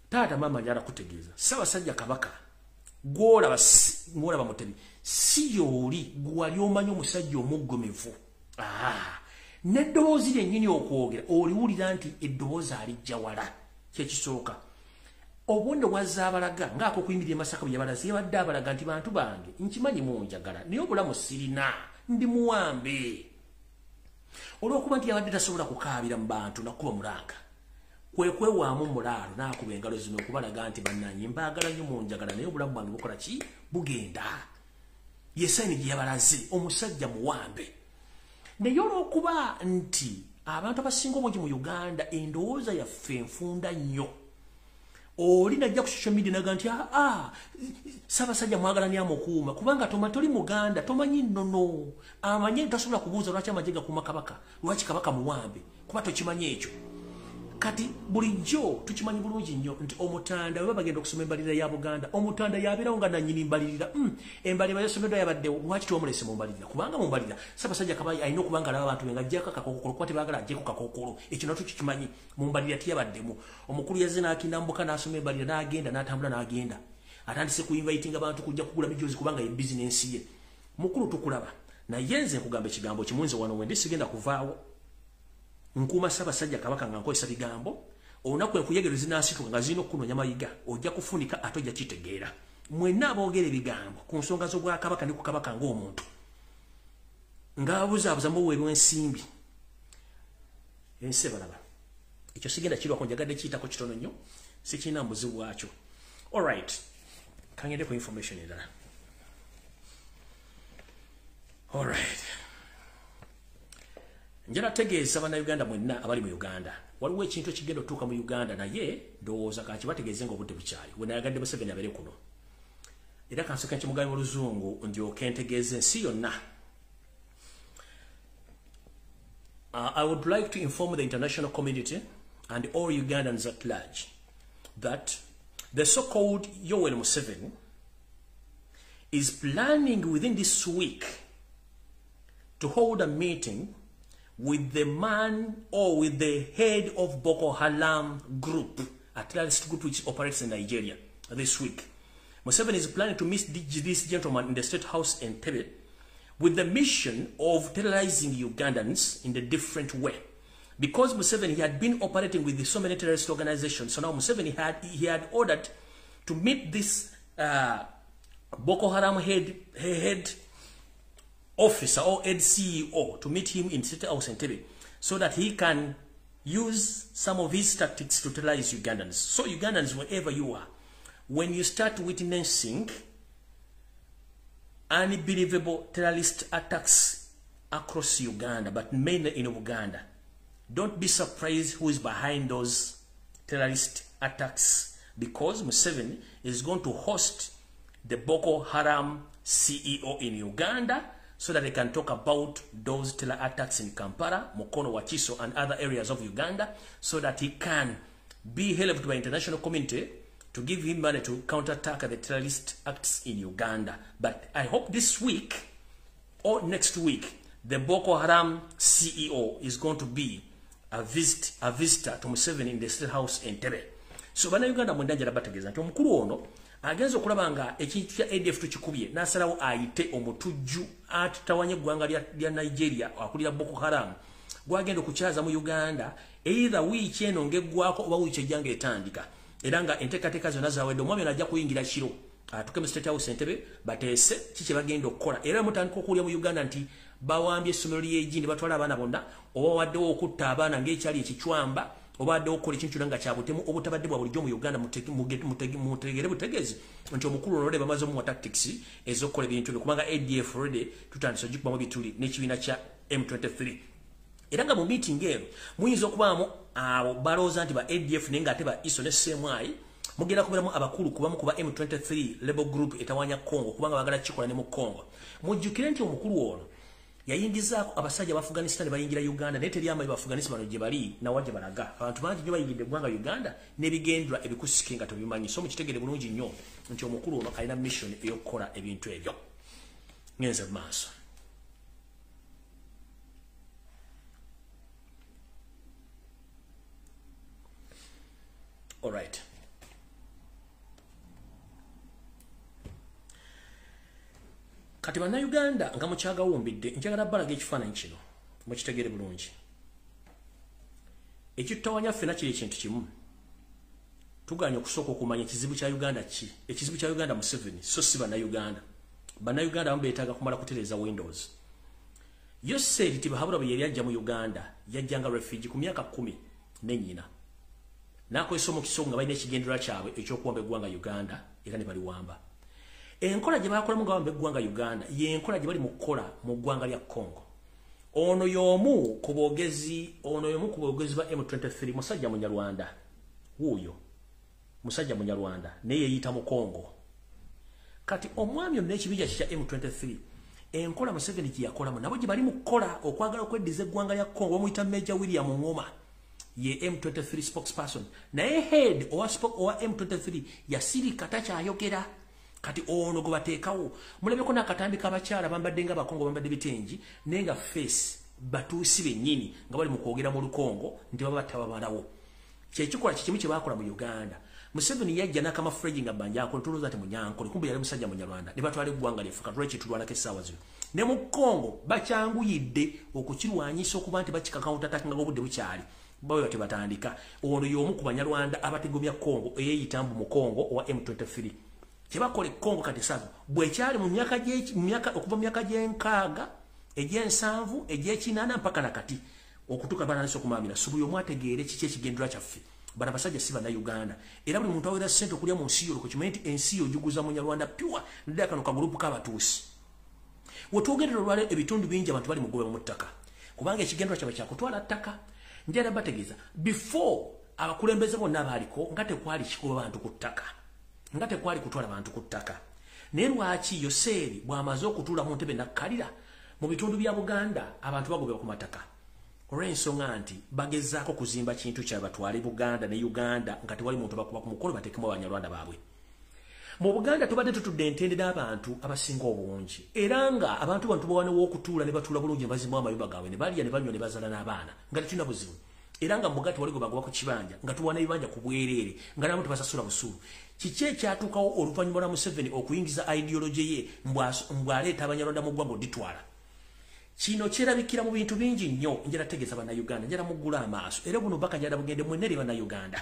Taata, maama, njala kutegeeza, Ssaabasajja Kabaka gwolaba ng'olaba Mutebi si yooli gwali omanyi, omusajja omuggumivu n'eddoboozi lyennyini okwogera oliwulira nti eddoboozi alijja wala. Kyekisooka, obubonero bwazzaabalaga ng'akokuyimirira e Masaka bwe yabalaze, yabadde abalaga nti bantu bange, nkimanyi munjagala, naye obulamu sirina, ndi muwambe. Olw'okuba nti yabadde tasobola kukaabira mu bantu nakuba mulanga, kwe kwewaamu mulaalo n'akuba engalo zino okubalaga nti bannanyi mbaagala nnyo munjagala, naye obulamu bwange bukola ki? Bugenda. Ye sayini gye yabalaze, omusajja muwambe. Naye olw'okuba nti abantu abasinga obungi mu Uganda endowooza yaffe enfunda nnyo, oli najja ku social media naga nti Ssaabasajja mwagala nnyo amukuuma, kubanga toli Muganda, tomanyi nnono, amanye tasobola kubuuza lwaki amagye gakuuma Kabaka, lwaki Kabaka muwambe, kuba tokimanyi ekyo. Kati bulijjo tukimanyi bulungi nnyo nti omutanda bwe bagenda okusoma embalirira ya Buganda, omutanda yabeerawo nga nannyini mbalirira. Embalirira yasomeddwa yabaddewo, lwaki tewamulese mu mbalirira? Kubanga mu mbalirira Ssaabasajja Kabaka alina okuba nga alaba abantu be ng'aggyako akakookolo, kuba tebaagala aggyeko kakookolo. Ekyo nakyo tukimanyi, mu mbalirira teyabaddemu. Omukulu yazze n'akinda mbuka n'asoma embalirira n'agenda n'atambula n'agenda. Atandise ku invitinga abantu kujja kugula mijozi kubanga ye bizinensi ye. Mukulu tukulaba, naye nze nkugamba ekigambo kimu, nze wano wendi sigenda kuvaawo. Nkuuma Ssaabasajja Kabaka nga nkozesa bigambo. Olunaku enkuyegero zinaasituka nga zirina okukunoonya mayiga, ojja kufunika ate ojja kitegeera. Mwenna aboogera ebigambo ku nsonga z'obwakabaka ne ku Kabaka ng'omuntu, ng'abuzaabuza muweerwa ensimbi, ensi ebalaba. Ekyo sigenda kirwako, njagadde kiyitako kitono nnyo, sikirina buzibu bwakyo. Alright, kangende ku information endala. Alright, njala tegeeza bannayuganda mwenna abali mu Uganda, waliwo ekintu ekigenda otuuka mu Uganda, naye ndowooza kankibategeeze ng'obudde bukyali. We nayagadde Museveni abeere kuno, era kansooke nkimugambe mu Luzungu ndyoke ntegeeze ensi yonna. I would like to inform the international community and all Ugandans at large that the so-called Yoweri Museveni is planning within this week to hold a meeting with the man or with the head of Boko Haram group, a terrorist group which operates in Nigeria, this week. Museveni is planning to meet this gentleman in the State House in Entebbe with the mission of terrorizing Ugandans in a different way. Because Museveni had been operating with so many terrorist organizations, so now Museveni had ordered to meet this Boko Haram head officer or head CEO, to meet him in State House Entebbe, so that he can use some of his tactics to terrorize Ugandans. So Ugandans, wherever you are, when you start witnessing unbelievable terrorist attacks across Uganda, but mainly in Uganda, don't be surprised who is behind those terrorist attacks, because Museveni is going to host the Boko Haram CEO in Uganda so that they can talk about those terror attacks in Kampala, Mukono, Wakiso, and other areas of Uganda, so that he can be helped by international community to give him money to counterattack the terrorist acts in Uganda. But I hope this week or next week, the Boko Haram CEO is going to be a visitor to Museveni in the State House in Entebbe. So bana Uganda mwenda njala bategeeza nti omukulu ono agenze okulaba nga ekintu kya ADF tukikubye n'asalawo ayite omutujju atutawanya eggwanga lya Nigeria akulira Boko Haram gwagenda okukyaza mu Uganda either wiiki eno ng'eggwako oba wiiki ejja ng'etandika, era nga enteekateeka zonna zawedde. Omwami ono ajja kuyingira kiro atuuke mu State House Entebbe bateese ki kye bagenda okukola. Era mutandika okuwulira mu Uganda nti bawambye essomero ly'egi ne batwala abaana bonna, oba waddewo okutta abaana ng'ekyali ekicwamba, oba waddewo okukola ekintu kyonna nga kya butemu obutabadde bwa bulijjo mu Uganda. Mutegere butegeezi nti omukulu ono bamaze omuwa tactics ez'okukola ebintu ebyo, kubanga ADF already tutandise ogikubamu bituli n'ekibiina kya M23. Era nga mu meeting eno muyinza okubaamu abo balowooza nti ba ADF naye ng'ate ba ISO ne CMI, mugenda kubeeramu abakulu kubamu kuba M23 Rebel Group etawanya Congo, kubanga baagala kikola ne mu Congo. Mujjukire nti omukulu ono yayingizaako abasajja ba Afghanistan bayingira Uganda, naye teri amayi ba Afghanistan bano gye bali nawa gye balaga. Abantu bangi nnyo bayingidde eggwanga Uganda n'ebigendwa ebikusike nga tobimanyi. So mukitegere bulungi nnyo nti omukulu ono alina mission ey'okukola ebintu ebyo. Ngenze mu maaso. Alright. Kati bannayuganda nga mukyagawumbidde, njagala balaga ekifaananyi kino mukitegere bulungi. Ekitutawanya ffenna kiri ekintu kimu, tuganye okusooka okumanya ekizibu kya Uganda ki. Ekizibu kya Uganda Museveni, so si bannayuganda. Bannayuganda abamu beetaaga kumala kutereeza windows. Yoseri Tibuhaburwa bwe yali ajja mu Uganda, yajjanga refugee ku myaka 10 ne nnyina. N'akozesa omukisa nga balina ekigendererwa kyabwe eky'okuwamba eggwanga Uganda era ne baliwamba. Enkola gye bakolamu nga bawamba eggwanga Uganda y'enkola gye bali mu kukola mu ggwanga lya Congo. Ono y'omu ku boogezi ba M23 musajja Munyarwanda. Wuuyo musajja Munyarwanda naye yeeyita mu Congo. Kati omwami ono n'ekibinja kye kya M23 enkola Museveni gye yakolamu nabo gye bali mu kukola okwagala okweddiza eggwanga lya Congo. Bamuyita Major William Ngoma, ye M23 spokesperson, naye head owa M23 yasirika takyayogera. Kati ono gwe bateekawo mulabeko n'akatambi k'abakyala bambadde nga Bakongo, bambadde bitengi naye nga face Batuusi bennyini nga bali mu kwogera mu Lukongo nti baba batabamalawo. Kyekikola kikimu kye baakola mu Uganda. Museveni yajja n'akamafregi nga bbanja akontoloza ati Munyankole, kumbe yali musajja Munyarwanda, ne batwala eggwanga lyaffe. Katulwa kitulwanako essaawa zino. Ne mu Congo bakyanguyidde okukirwanyisa okuba nti bakika counter attack nga obudde bukyali. Bawe bati batandika. Ono y'omu ku Banyarwanda abategomya Congo eyeeyita mbu mu Congo owa M23. Kye bakola e Congo kati saazo bwekyali mu myaka okuva mu myaka gy'enkaaga, egy'ensanvu, egy'ekinaana mpaka nakati okutuuka batandise okumaamira. So buli omu ategeere kiki ekigendererwa kyaffe. Bano abasajja si Bannayuganda, era buli muntu awera ssente okulya mu nsi yo kimanye nti ensi yo ogiguza Munyarwanda pure, naddala kano kagurupu k'Abatuusi. Wetwogerera olwaleero ebitundu bingi abantu bali mu kugoba mu ttaka kubanga ekigendererwa kyabwe kyakutwala ttaka. Njagala bategeeza before abakulembeze bonna baaliko nga tekwali kikuba bantu ku ttaka, nga tekwali kutwala bantu ku ttaka. Naye lwaki Yoseri bw'amaze okutuula mu ntebe nakkalira mu bitundu bya Buganda abantu bagobebwa ku mataka? Olw'ensonga nti bagezaako kuzimba kintu kyabwe batwale Buganda ne Uganda nga tewali muntu bakuba ku mukolo bateekemu Abanyarwanda baabwe. Mu Buganda tubadde tutudde entende n'abantu abasinga obungi, era nga abantu bano tubawanewo okutuula ne batuula bulungi ne bazimba amayumba gaabwe ne balya ne banywa ne bazaala n'abaana nga tetulina buzibu. Era nga mu Buganda tewali gwe bagoba ku kibanja, nga tuwana ebibanja ku bwereere, nga namu tebasasula busuulu. Kiki ekyatuukawo oluvannyuma lwa Museveni okuyingiza ideology ye mbw'aleeta Abanyarwanda mu ggwanga oditwala? Kino kyerabikira mu bintu bingi nnyo. Njala tegeeza Bannayuganda, njala muggula amaaso, era buno baka njala bugende mwenna eri Bannayuganda.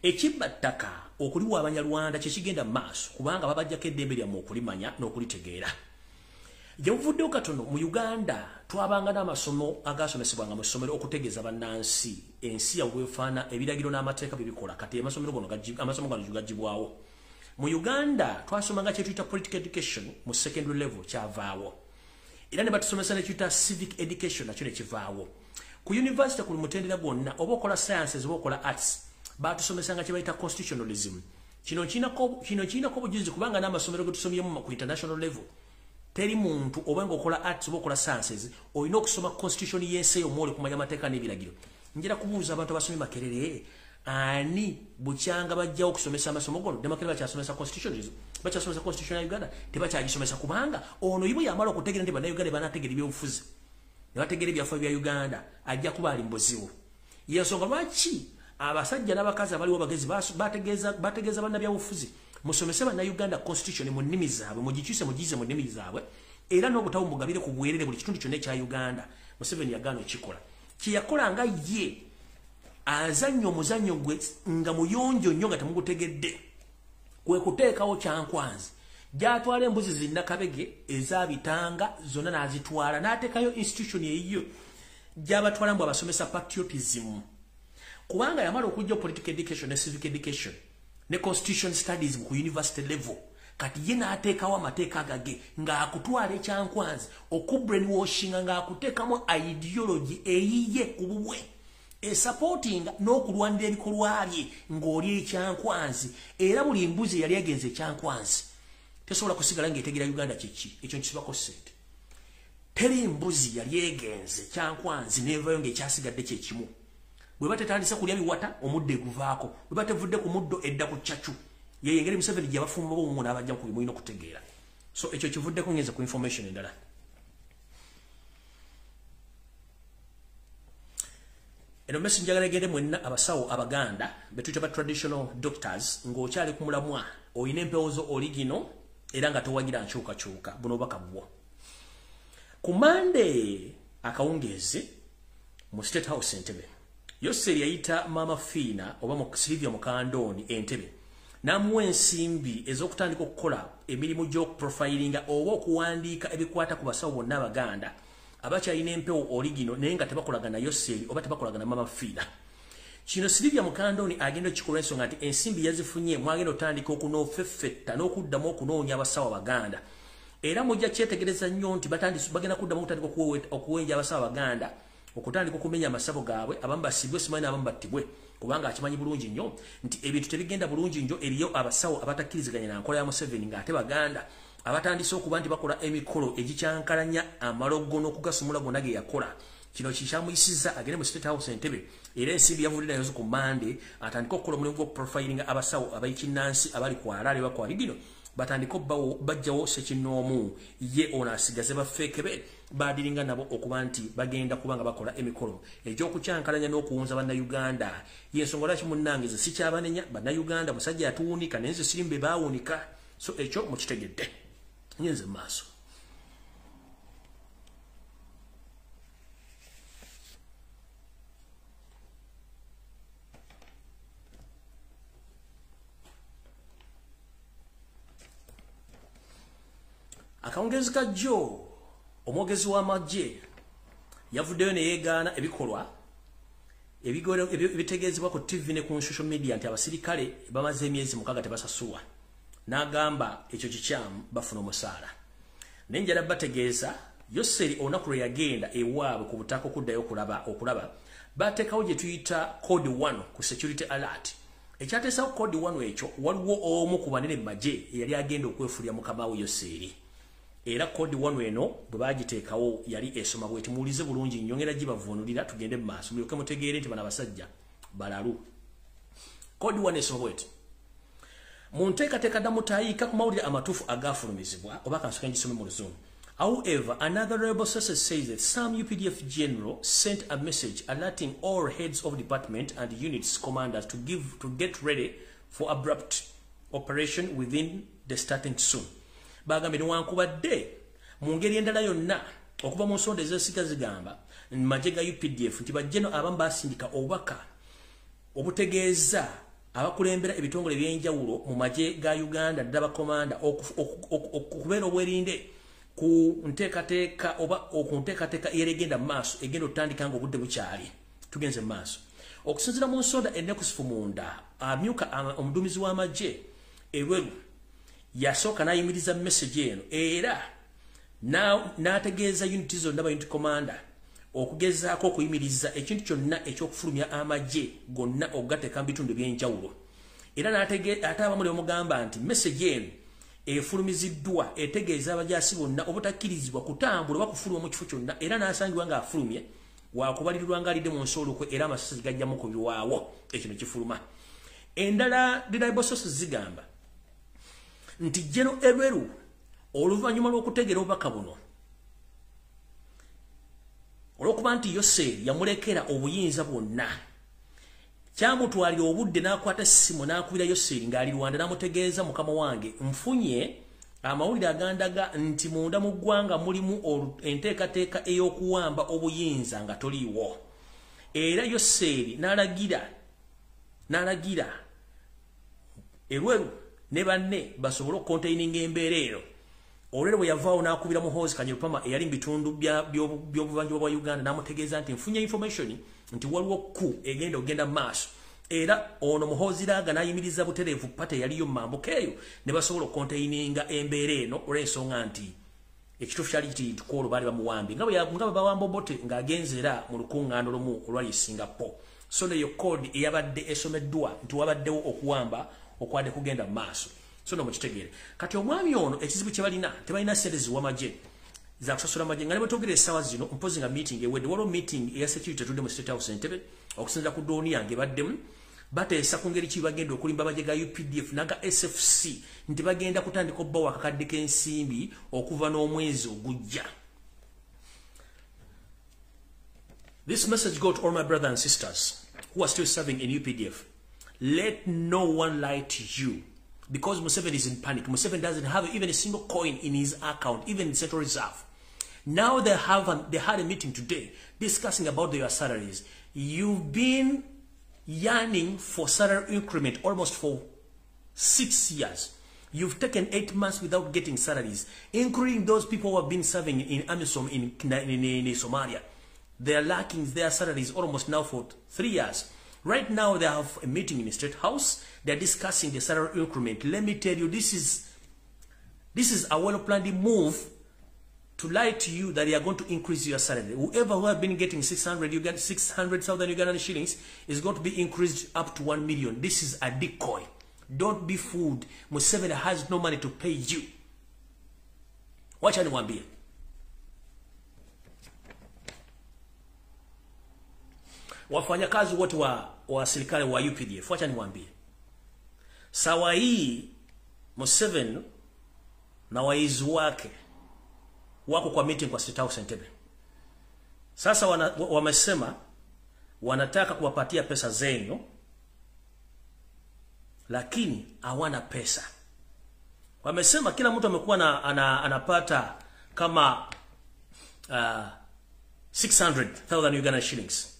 Ekibba ttaka okuliwa Abanyarwanda kye kigenda mu maaso kubanga babajjako eddembe lyammwe okulimanya n'okulitegeera. Gye buvuddewo katono mu Uganda twabanga n'amasomo agasomesebwanga mu ssomero okutegeeza bannansi ensi yaabwe bwefaana, ebiragiro n'amateeka bye bikola. Kati amasomo gano gaggyibwawo. Mu Uganda twasomanga kye tuyita political education mu secondary level, kyavaawo. Era ne batusomesa ne tuyita civic education, nakyo ne kivaawo. Ku university ku mutendera gwonna oba okola sciences oba okola arts batusomesanga kye bayita constitutionalism. Kino kirinako obujulizi kubanga n'amasomero ge tusomyemu ku international level teri muntu oba ng'okola arts oba okola sciences olina okusoma constitution y'ensi eyo mwole kumanya amateeka n'ebiragiro. Njagala kubuuza abantu abasomye Makerere, ani bukyanga bajjawo okusomesa amasomo gono? Ne Makerere bakyasomesa constitutionalism, bakyasomesa constitution ya Uganda? Tebakyagisomesa kubanga ono ibo yamala okutegeera nti Bannayuganda banaategeera ebyobufuzi ne bategeera ebyafaayo bya Uganda, ajja kuba ali mu buzibu. Y'ensonga lwaki abasajja n'abakazi abaliwo bagezi bategeeza bannabyabufuzi musomese Bannayuganda constitution mu nnimi zaabwe, mugikyuse mugiyize mu nnimi zaabwe, era n'obutabo mugabire ku bwerere buli kitundu kyonna ekya Uganda. Museveni yagaana okukikola. Kye yakola nga ye azannya omuzannyo gwe nga muyonjo nnyo nga temugutegedde, kwe kuteekawo Kyankwanzi gy'atwala embuzi zinnakabege ezabitanga zonna n'azitwala, n'ateekayo institution eyiyo gy'abatwala mbu abasomesa patriotism. Kubanga yamala okujja political education ne civic education ne constitution studies ku university level, kati ye n'ateekawo amateeka gage ng'akutwala ekyankwanzi okubrainwashinga, ng'akuteekamu ideology eyiye ku bubwe esupportinga n'okulwanira ebikolwa bye ng'oli ekyankwanzi. Era buli mbuzi yali agenze ekyankwanzi tesobola kusigala ng'etegeera Uganda kiki, ekyo nkisibako ssente. Teri mbuzi yali egenze kyankwanzi n'evayo ng'ekyasigadde kye kimu. Bwe batetandise kulya biwata omuddo eguvaako, bwe batevudde ku muddo edda ku ccacu. Ye engeri Museveni gye yabafumba bo n'abajja ku bimulina okutegeera. So ekyo kivuddeko, ngenze ku information endala. Eno message njagala egende mwenna abasawo Abaganda betuyita ba traditional doctors, ng'okyali ku mulamwa olina empewo zo oligino era nga towagira nkyukakyuka, buno obubaka bwo. Ku Mande akawungeezi mu State House Entebbe, Yoseri yayita Mama Fiina oba Sylvia Mukandoni Entebbe n'amuwa ensimbi ez'okutandika okukola emirimu gy'okuprofilinga oba okuwandiika ebikwata ku basawo bonna Abaganda. Abakyalina empewo oligino naye nga tebakolagana Yoseri oba tebakolagana Mama Fiina. Kino Silivia Mukandoni agenda okukikola ensonga nti ensimbi yazifunye, mwagenda otandika okunoofeffetta n'okuddamu okunoonya abasawo Abaganda. Era mujja kyetegereza nnyo nti bagenda kuddamu okutandika okuwenja abasawo Abaganda, okutandika okumenya amasabo gaabwe, abamu basibwe, simanyi abamu battibwe, kubanga akimanyi bulungi nnyo nti ebintu tebigenda bulungi nnyo. Eriyo abasawo abatakkiriziganya na nkola ya Museveni ng'ate Baganda, abatandise okuba nti bakola emikolo egikyankalanya amalogo n'okugasumula gonna ge yakola. Kino kikyamuyisizza agende mu State House Entebbe, era ensimbi yavudde nayo ku Mande, atandike okukola omulimu gw'okuprofilinga abasawo ab'ekinnansi abali ku Harare oba ku Arigino, batandike bajjawo ssekinnoomu, ye ono asigaze bafeekebe baadiringa nabo okuba nti bagenda kuba nga bakola emikolo egy'okukyankalanya n'okuwunza Bannayuganda. Y'ensonga lwaki munnange nze sikyabanenya Bannayuganda, musajja yatuwunika naye nze sirimbe baawunika. So ekyo mukitegedde. Nyenze mu maaso. Akawungezi ka jjo, omwogezi w'amagye yavuddeyo ne yeegaana ebikolwa ebitegeezebwa ku TV ne ku social media nti abasirikale bamaze emyezi 6 tebasasulwa. N'agamba ekyo kikyamu, bafuna omusaala. Naye njala bategeeza Yoseri olunaku lwe yagenda ewaabwe ku butaka okuddayo okulaba, bateekawo gye tuyita code 1 ku security alert. Ekyateesawo code 1 ekyo, waliwo omu ku banene mu magye eyali agenda okwefuulira mukama we Yoseri. Era code 1 eno bwe bagiteekawo yali esoma bweti, muwulize bulungi nnyo, ngenda gibavuunulira tugende mu maaso mulyoke mutegeere nti bano abasajja balalu. Code 1 esoma bweti: mu nteekateeka ddamutayiika ku mawulire amatuufu agafulumizibwa, oba kansooke ngisome mu Luzungu. However, another rebel source says that some UPDF general sent a message alerting all heads of department and units commanders to get ready for abrupt operation within the starting soon. Bagambye newankubadde mu ngeri endala yonna okuva mu nsonda ez'ensiga zigamba magye ga UPDF nti bajjeno abamu basindika obubaka obutegeeza abakulembera ebitongole ebyenjawulo mu magye ga Uganda, ddala bakomanda, okubeera obwerinde ku nteekateeka oba ku nteekateeka eregenda mu maaso egenda otandika nga obudde bukyali. Tugenze mu maaso. Okusinziira mu nsonda ennekusifu munda, amyuka omuduumizi w'amagye Elwelu yasooka n'ayimiriza message eno era n'ategeeza unit zonna, ba unit commander, okugezaako okuyimiriza ekintu kyonna eky'okufulumya amagye gonna okugateeka mu bitundu ebyenjawulo. Era ate abamu ne bamugamba nti message eno efulumiziddwa etegeeza abajaasi bonna obutakkirizibwa kutambula oba kufuluma mu kifo kyonna, era n'asangibwa ng'afulumye wakubalirirwa ng'alidde mu nsi olukwe era amasasi gajjamu ku biwaawo. Ekyo ne kifuluma. Endala reliable sources zigamba nti General Elwelu oluvannyuma lw'okutegeera obubaka buno, olw'okuba nti Yoseri yamulekera obuyinza bwonna, kyamutwalira obudde n'akwata essimu n'akubira Yoseri ng'ali Rwanda n'amutegeeza, mukama wange, nfunye amawulire agandaga nti munda mu ggwanga mulimu enteekateeka ey'okuwamba obuyinza nga toliiwo. Era Yoseri n'alagira Elwelu ne banne basobole okukontaininga embeera eno. Olwero bwe yavaawo n'akubira Muhoozi Kanyerupama eyali mu bitundu by'obuvanjuba bwa Uganda n'amutegeeza nti nfunye information nti waliwo ku egenda okugenda mu maaso. Era ono Muhoozi Laaga n'ayimiriza butereevu pate eyaliyo mu mambuka eyo ne basobola okukontaininga embeera eno, olw'ensonga nti ekituufu kyali kiti nti kwolwo baali bamuwambye nga bwe bawamba Obote ng'agenze era mu lukuŋŋaana olumu olwali e Singapore. So neyo code eyabadde esomeddwa nti wabaddewo okuwamba okwadde kugenda mu maaso. So no mukitegeere. Kati omwami ono ekizibu kye balina, tebalina ssente ziwa magye za kusasula magye, nga ne bwe twogera essaawa zino mpozi nga meeting ewedde, waliwo meeting eya security etudde mu State House Entebbe, okusinziira ku dooni yange ebaddemu, bateesa ku ngeri ki bagenda okulimba amagye ga UPDF n'aga SFC nti bagenda kutandika obbawa akakadde k'ensimbi okuva n'omwezi ogujja. This message go to all my brothers and sisters who are still serving in UPDF. Let no one lie to you, because Museveni is in panic. Museveni doesn't have even a single coin in his account, even in Central Reserve. Now they had a meeting today discussing about their salaries. You've been yearning for salary increment almost for 6 years. You've taken 8 months without getting salaries, including those people who have been serving in AMISOM in Somalia. They are lacking their salaries almost now for 3 years. Right now, they have a meeting in the State House. They're discussing the salary increment. Let me tell you, this is a well-planned move to lie to you that they are going to increase your salary. Whoever who have been getting 600,000 Ugandan shillings is going to be increased up to 1 million. This is a decoy. Don't be fooled. Museveni has no money to pay you. Wacha niwaambie. Wafanyakazi wote wa serikali wa UPDF, wacha niwaambie. Sawa hii Museveni na waizi wake wako kwa meeting kwa State House Entebbe. Sasa wamesema wanataka kuwapatia pesa zenyu, lakini hawana pesa. Wamesema kila mtu amekuwa anapata kama 600,000 Uganda shillings.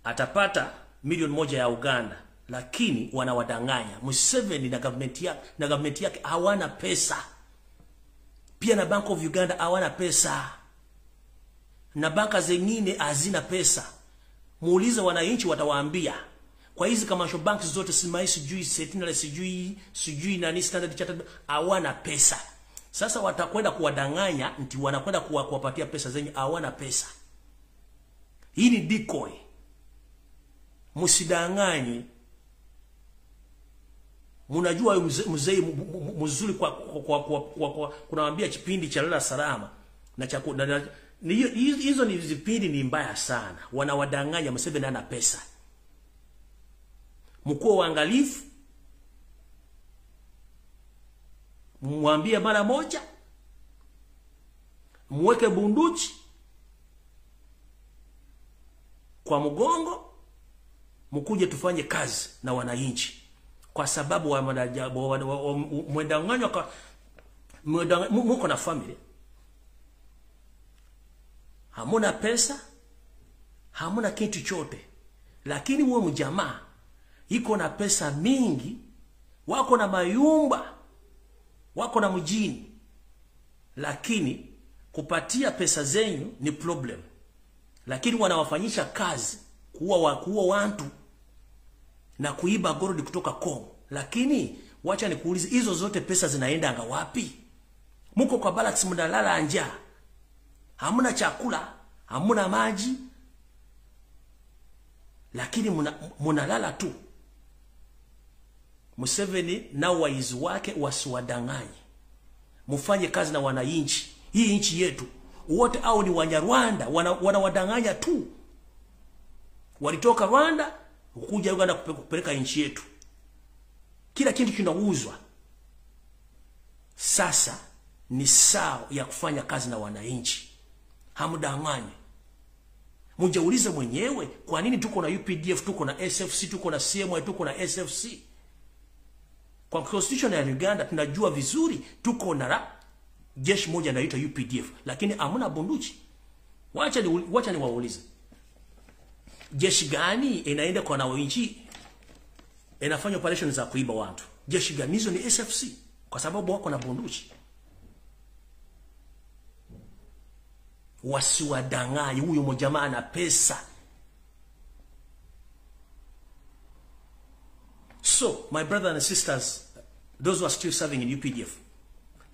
Atapata 1 million ya Uganda, lakini wanawadanganya. Museveni na government yake hawana pesa. Pia na Bank of Uganda hawana pesa. Na banka zingine hazina pesa. Muulize wananchi watawaambia. Kwa hizi commercial banks zote simai sijui Sentinel sijui nani Standard Chartered hawana pesa. Sasa watakwenda kuwadanganya nti wanakwenda kuwapatia pesa zenye hawana pesa. Hii ni decoy. Msidanganye. Munajua mzee mzuri kwa kunawaambia kipindi cha lala salama na cha hizo ni vipindi ni mbaya sana. Wanawadanganya Museveni hana pesa. Mkuwe waangalifu. Mwambie mara moja. Mweke bunduki kwa mgongo. Mkuje tufanye kazi na wananchi. Kwa sababu mwendanganywa muko na family. Hamuna pesa, hamuna kitu chote. Lakini huo mjamaa iko na pesa mingi, wako na mayumba, wako na mjini. Lakini kupatia pesa zenyu ni problem. Lakini wanawafanyisha kazi kuua watu na kuiba gold kutoka Kongo. Lakini wacha nikuulize, hizo zote pesa zinaenda anga wapi? Muko kwa barracks mnalala njaa. Hamuna chakula, hamuna maji. Lakini munalala tu. Museveni na waizi wake wasiwadanganye. Mufanye kazi na wananchi. Hii nchi yetu. Wote au ni Wanyarwanda, wanawadanganya tu. Walitoka Rwanda kuja Uganda kupeleka nchi yetu. Kila kitu kinauzwa. Sasa ni saa ya kufanya kazi na wananchi. Hamdanganye. Mjaulize mwenyewe kwa nini tuko na UPDF, tuko na SFC, tuko na CMI, tuko na SFC. Kwa constitution ya Uganda tunajua vizuri tuko na jeshi moja inaitwa UPDF, lakini hamna bunduki. Wacha ni waulize. Jeshi gani inaenda kwa wananchi inafanya operation za kuiba watu? Jeshi gani hizo? Ni SFC, kwa sababu wako na bunduki. Wasiwadanganye, huyo mjamaa ana pesa. So, my brothers and sisters, those who are still serving in UPDF,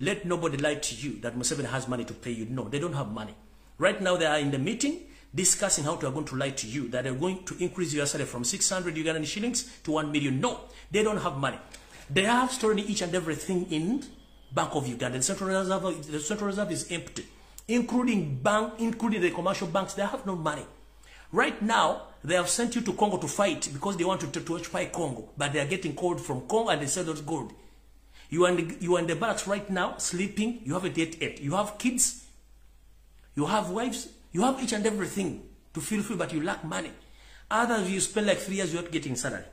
let nobody lie to you that Museveni has money to pay you. No, they don't have money. Right now they are in the meeting discussing how they are going to lie to you, that they are going to increase your salary from 600 Ugandan shillings to 1 million. No, they don't have money. They have stolen each and everything in Bank of Uganda. The Central Reserve is empty, including the commercial banks. They have no money. Right now, they have sent you to Congo to fight because they want to occupy Congo, but they are getting gold from Congo and they sell those gold. You are in the barracks right now, sleeping. You haven't yet ate. You have kids. You have wives. You have each and everything to feel free, but you lack money. Others, you spend like 3 years without getting salary.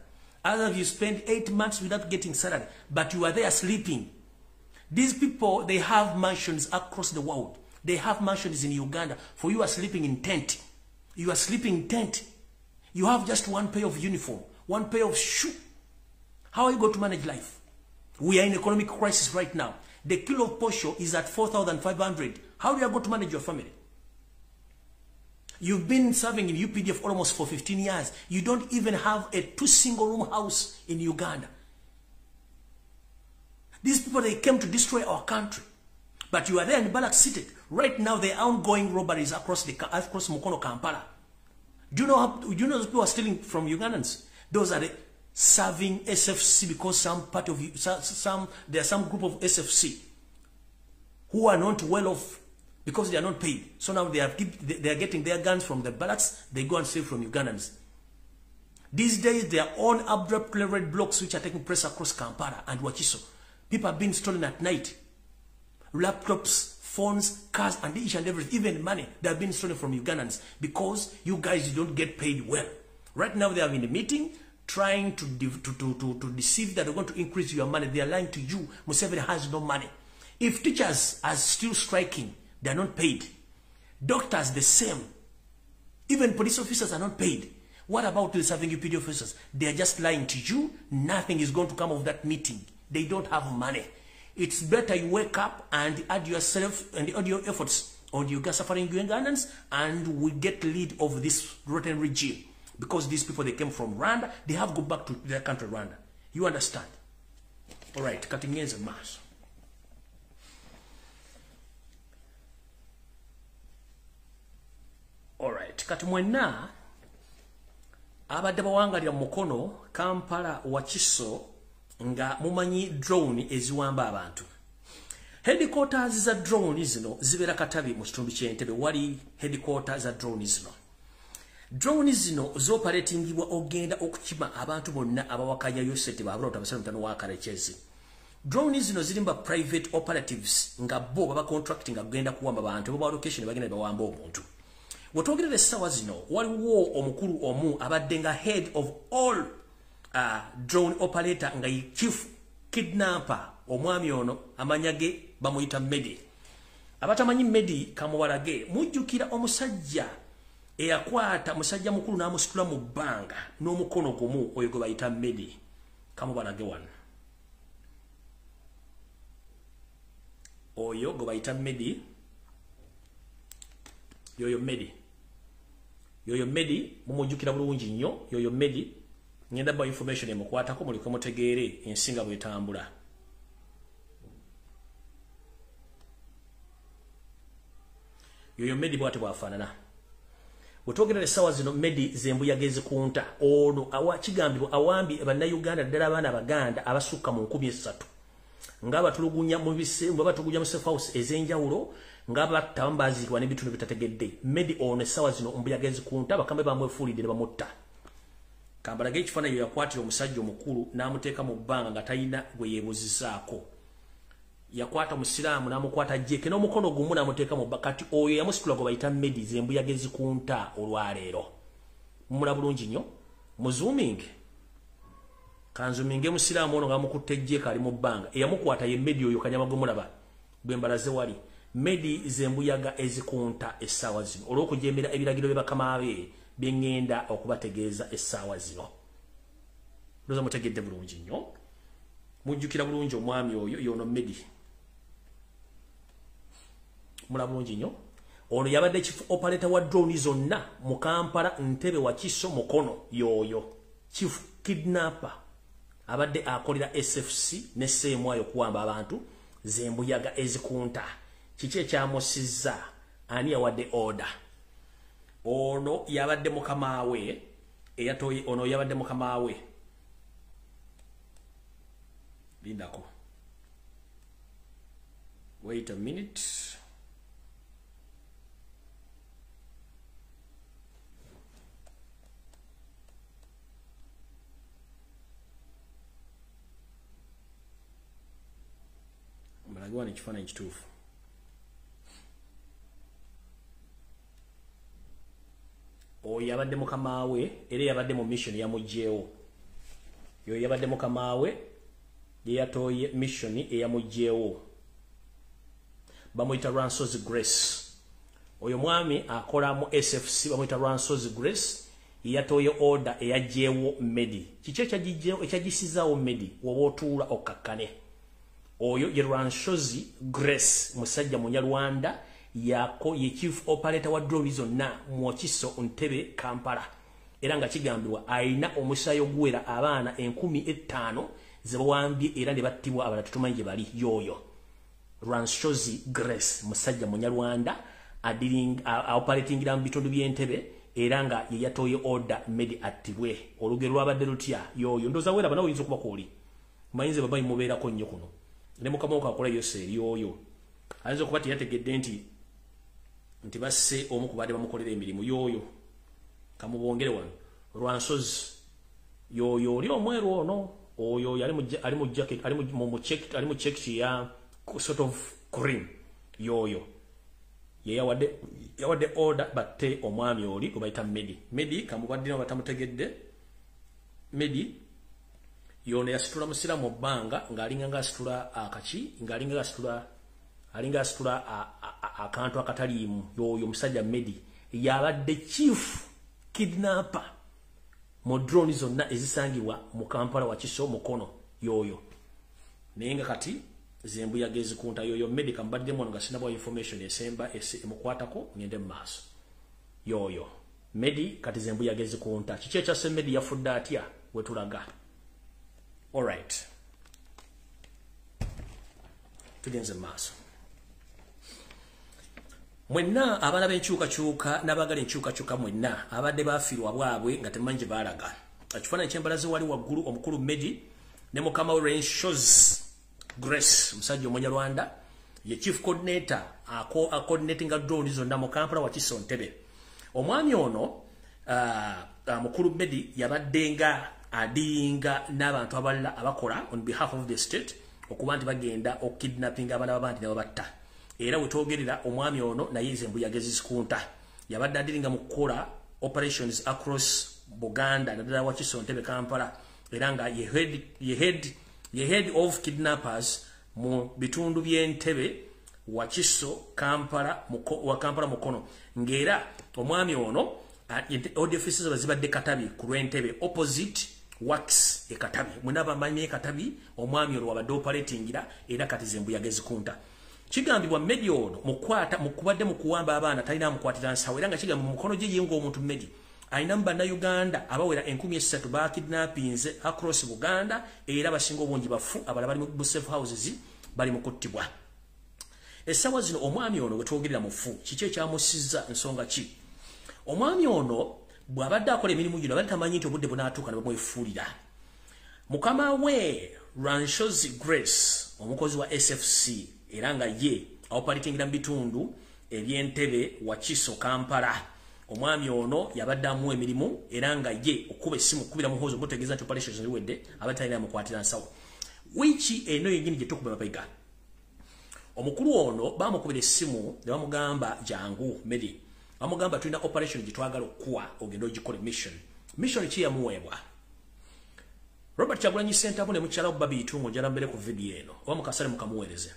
Others, you spend 8 months without getting salary, but you are there sleeping. These people, they have mansions across the world. They have mansions in Uganda. For you are sleeping in tent. You are sleeping in tent. You have just one pair of uniform, one pair of shoe. How are you going to manage life? We are in economic crisis right now. The kilo of posho is at 4,500. How do you go to manage your family? You've been serving in UPDF almost for 15 years. You don't even have a 2 single room house in Uganda. These people, they came to destroy our country. But you are there in Balak City. Right now, there are ongoing robberies across Mukono, Kampala. Do you know those people are stealing from Ugandans? Those are the serving SFC, because some part of there are some group of SFC who are not well off because they are not paid. So now they are getting their guns from the barracks. They go and steal from Ugandans. These days, there are own abrupt red blocks which are taking place across Kampala and Wakiso. People are being stolen at night. Laptops, phones, cars, and each and everything, even money, they have been stolen from Ugandans because you guys don't get paid well. Right now, they are in a meeting trying to deceive that they're going to increase your money. They are lying to you. Museveni has no money. If teachers are still striking, they are not paid. Doctors, the same. Even police officers are not paid. What about the serving UPD officers? They are just lying to you. Nothing is going to come of that meeting. They don't have money. It's better you wake up and add yourself and add your efforts on the suffering Ugandans, and we get rid of this rotten regime. Because these people, they came from Rwanda, they have go back to their country, Rwanda. You understand? All right, cutting ends and mass. All right, kati mwenna abadde bawangalira Mukono, Kampala, Wakiso nga mumanyi drone eziwamba abantu. Headquarters za drone zino zibeera Katabi mu kitundu ky'Entebbe, wali headquarters za drone zino. Drone zino zoperatingibwa ogenda okukima abantu bonna abawakanya Yosete babulota abasalamu wa Karekezi. Drone zino zirimba private operatives nga bo baba contracting agenda kuwamba abantu bo location bagenda bawamba omuntu. Wetwogerera essaawa zino waliwo omukulu omu abadde nga head of all drone operator nga chief kidnapper, omwami ono amanya ge bamuyita Medi. Abatamanyi Medi kamubalage, mujjukira omusajja eyakwata musajja mukulu n'amusitula mu bbanga n'omukono gumu, oyo gwe bayita Medi. Kamubalage wano, oyo gwe bayita Medi, yoyo Medi, yoyo Medi mumujjukira bulungi nnyo. Yoyo Medi ngenda ba information emukwatako muleke mutegeere ensinga bwetambula. Yoyo Medi bw'ate bw'afaanana. Bwetwogerera essaawa zino Medi zembuyaga ezikunta. Ono kigambibwa awambye bannayuganda ddala abaana abaganda abasukka mu 3,000 ng'abatulugunya mu safe house ez'enjawulo, ng'abatta baziikibwa n'ebitundu bitategedde. Medi ono essaawa zino mbuyaga ezikunta bakambe bamwefuulidde ne bamutta. Kambalage ekifaananyi yakwatira omusajja omukulu n'amuteeka mu bbanga nga talina gwe yeebuzizaako. Yakwata omusiraamu n'amukwata jeke n'omukono gumu n'amuteeka mu bbanga. Kati oyo yamusitula gwe bayita Medi zembuyaga ezikunta olwaleero. Mumula bulungi nnyo, muzuuminge. Kanzuuminge musiraamu ono ng'amukutte jeke ali mu bbanga. Eyamukwata ye Medi oyo kanyama gwe mulaba gwe mbalaze wali. Medi zembuyaga ezikunta essaawa zino olw'okujeemera ebiragiro bye bakama be bye ŋŋenda okubategeeza essaawa zino. Ndowooza mutegedde bulungi nnyo. Mujjukira bulungi omwami oyo yono Medi. Mula bulungi nnyo. Ono yabadde chief operator wa drone zonna mu Kampala, Ntebe, Wakiso, Mukono. Yoyo chief kidnapper abadde akolera SFC ne CMY okuwamba abantu zembuyaga ezikunta. Kiki ekyamusizza? Ani yawadde order? Ono yabadde mukama we eyatoye, ono yabadde mukama we. Lindako. Wait a minute. Mbalagwa ni kifaananyi kituufu. Oyo yabadde mukama we era yabadde mu mission yamuggyeewo. Yoyo yabadde mukama we yeyatoye mission eyamuggyeewo. Bamuyita Ransozi Grace. Oyo mwami akola mu SFC bamuyita Ransozi Grace, yatoye order eyaggyeewo Medi. Kiki ekyagisizaawo Medi? Woba otuula okkakkane. Oyo ye Rwanshozi Grace, musajja Munyarwanda, yako ye chief operator wa drone zonna mu Wakiso, Ntebe, Kampala. Era nga kigambibwa ayina omusaayi oguwera abaana 5000 ze bawambye era ne battibwa, abalala tetumanyi gye bali. Yoyo Rwanshozi Grace, musajja Munyarwanda operatingira mu bitundu by'Entebe, era nga ye yatoye order Medi attibwe. Olugero lwabadde lutya? Yoyo ndowooza weeraba nawe, oyinza okuba kwoli mayinza babayi mubeerako nnyo kuno ne mukama wo kakola yose. Yoyo ayinza okuba teyategedde nti basse omu ku badde bamukolera emirimu. Yoyo kamubongere wano, Rwansozi yoyo oli omweru ono. Oyo ali mu jacket, ali mu check ya sort of cream. Yoyo ye yawadde order batte omwami oli gwe bayita Medi. Medi kamubaddira batamutegedde. Medi yono yasitula musiramu bbanga ng'alinga ng'asitula akaki, ng'alinga asitula, alinga asitula akantu akataliimu. Yoyo omusajja Medi yabadde chief kidnapper mu drone zonna ezisangibwa mu Kampala, Wakiso, Mukono. Yoyo naye nga kati zembuyaga ezikunta. Yoyo Medi kamubaddemu ono nga sinabwa information esemba emukwatako. Ngende mu maaso. Yoyo Medi kati zembuyaga ezikunta. Kiki ekyasse Medi? Yafudde atya? Wetulaga. Alright, tugenze mu maaso. Mwenna abaana b'enkyukakyuka n'abaagala enkyukakyuka, mwenna abadde bafiirwa bwabwe nga temumanyi gye baalaga, ekifaananyi kyembalaze wali waggulu, omukulu Medi ne mukama we Renshoz Grace, omusajja Omunyarwanda, ye chief coordinator coordinatinga drone zonna mu Kampala, Wakiso, Ntebe. Omwami ono mukulu Medi yabadde nga adealinga n'abantu abalala abakola on behalf of the state okuba nti bagenda okukidnappinga abaana babandi ne babatta. Era wetwogerera omwami ono naye ze embuyaga ezizikunta. Yabadde adealinga mu kukola operations across Buganda, naddala Wakiso, Ntebe, Kampala, era nga ye head of kidnappers mu bitundu by'Entebe, Wakiso, Kampala, wa Kampala, Mukono. Ng'era omwami ono offices bazibadde Katabi ku lw'Entebe, opposite Wax e Katabi. Mwena bamanyi e Katabi, omwami ono wabadde operatingira. Era kati zembuyaga ezikunta. Kigambibwa Medi ono mukwata mukubadde mu kuwamba abaana talina amukwatira nsawo, era nga kigambibwa mukono gye ye ng'omuntu Medi alinamu Bannayuganda abawera 3000 bakidnappinze across Buganda, era basinga obungi bafu, abalala bali mu safe houses bali mu kuttibwa. Essaawa zino omwami ono wetwogerera mufu. Kiki ekyamusizza? Nsonga ki? Omwami ono bw'abadde akola emirimu gino abadde tamanyi nti obudde bunaatuuka ne bamwefuulira. Mukama we Ranshozi Grace, omukozi wa SFC, era nga ye aoperatingira mu bitundu eby'Entebe, Wakiso, Kampala, omwami ono yabadde amuwa emirimu, era nga ye okuba essimu okubira Muhoozi omutegeeza nti operations ziwedde, abadde talina amukwatira nsawo. Wiiki eno yennyini gye tukuba mabega, omukulu ono bamukubira essimu ne bamugamba, "Jangu Medi." Bamugamba, "Tulina operation gye twagala okukuwa, ogende ogikole." Mission ki yamuweebwa? Robert Kyagulanyi Ssentamu ne mukyala Barbie Itungo. Njala mbere ku video eno oba mukasale mukamuweereze.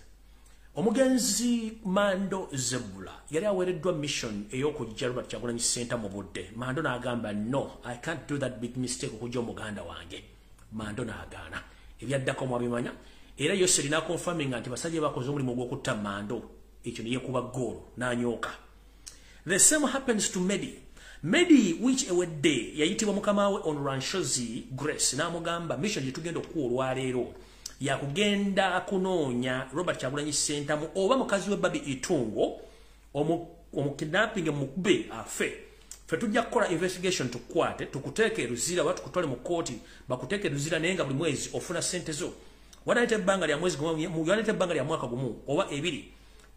Omugenzi Mando Zebula yali aweereddwa mission ey'okujja Robert Kyagulanyi Ssentamu mu budde. Mando n'agamba, "No, I can't do that big mistake okujja omuganda wange." Mando n'agaana. Ebyaddako mwabimanya. Era yose erina confirminga nti basajja bakoze omulimu ogw'okutta Mando. Ekyo ne yeekuba goolo n'anyooka. The same happens to Medi. Medi wiiki ewedde yayitibwa mukama we on Ranshozi Grace n'amugamba, "Mission gye tugenda okuwa olwaleero yakugenda kunoonya Robert Kyagulanyi Ssentamu oba mukazi we Barbie Itungo, omukidnapping, mukube afe. Fe tujja kukola investigation, tukwate, tukuteeke eruzira oba tukutwale mu kooti bakuteeke eruzira, naye nga buli mwezi ofuna ssente zo. Wanayita ebbanga lya mwezi gumu, wanayita ebbanga lya mwaka gumu oba 2,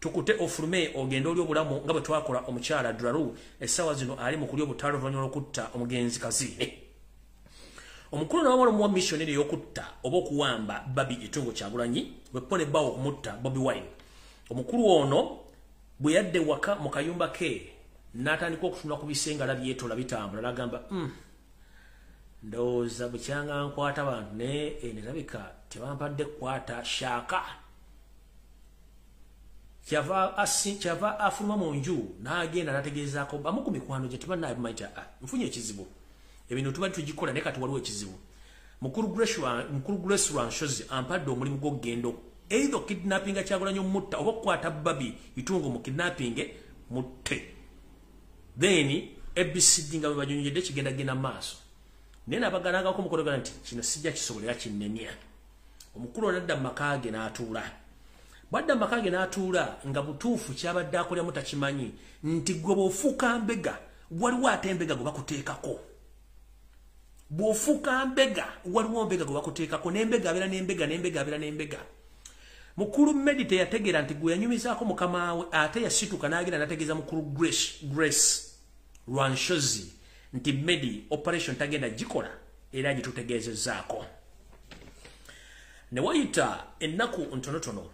tukute ofulume ogende oli obulamu nga bwe twakola omukyala Draru, essaawa zino ali mu kulya obutaala oluvannyuma lw'okutta omugenzi Kaziine." Omukulu nawamala omuwa mission eno ey'okutta oba okuwamba Barbie Itungo Kyagulanyi, bweppo ne bbaawo okumutta Bobi Wine. Omukulu ono bwe yadde waka mu kayumba ke n'atandika okutunula ku bisenge, alabyetola bitambula, n'agamba, "Ndowooza bukyanga nkwata bantu, naye enerabika tebampadde kukwata shaaka." Kyava afuluma mu nju n'agenda n'ategeezaako bamu ku mikwano gye, tebanabimanyi nti, "Ah, nfunye ekizibu. Ebintu tubadde tugikola, naye kati waliwo ekizibu. Mukulu Grace Rwanshozi ampadde omulimu gw'okugenda Either kidnappinga Kyagulanyi mutta oba okukwata Barbie Itungo mu kidnapping mutte. Then ABCD nga bwe kigenda genda maaso. Naye nabaganagako mukono nti kino sijja kisobolera kinnemya. Omukulu ono adda mu maka ge n'atuula. Bw'adda mu maka ge n'atuula nga butuufu kyabadde akoleramu takimanyi nti gwe bw'ofuuka mbega waliwo ate embega gwe bakuteekako. Bw'ofuuka mbega waliwo mbega gwe bakuteekako, n'embega abeera n'embega, n'embega abeera n'embega. Mukulu Medi teyategeera nti gwe yanyumizaako mukama we, ate yasituka n'agenda n'ategeeza mukulu Grace Rwanshozi nti Medi operation tagenda gikola era gitutegeezezzaako. Ne wayita ennaku ntonotono,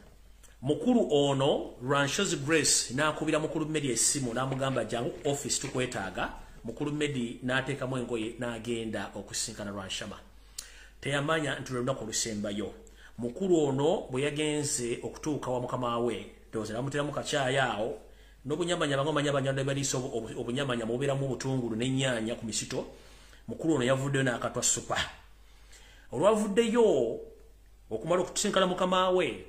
mukulu ono Rwanshozi Grace n'akubira mukulu Medi essimu n'amugamba jangu ku office tukwetaaga. Mukulu Medi n'ateekamu engoye n'agenda okusinkana Rwanshama. Teyamanya nti lwe lunaku olusembayo. Mukulu ono bwe yagenze okutuuka wa mukama we, ndowooza bamuteramu kacaayi awo n'obunyamanya, bangomanya abanyarwanda baliisa obunyamanya mubeeramu obutungulu n'ennyaanya ku misito. Mukulu ono yavuddeyo n'akatwa supa. Olwavuddeyo okumala okusinkana mukama we,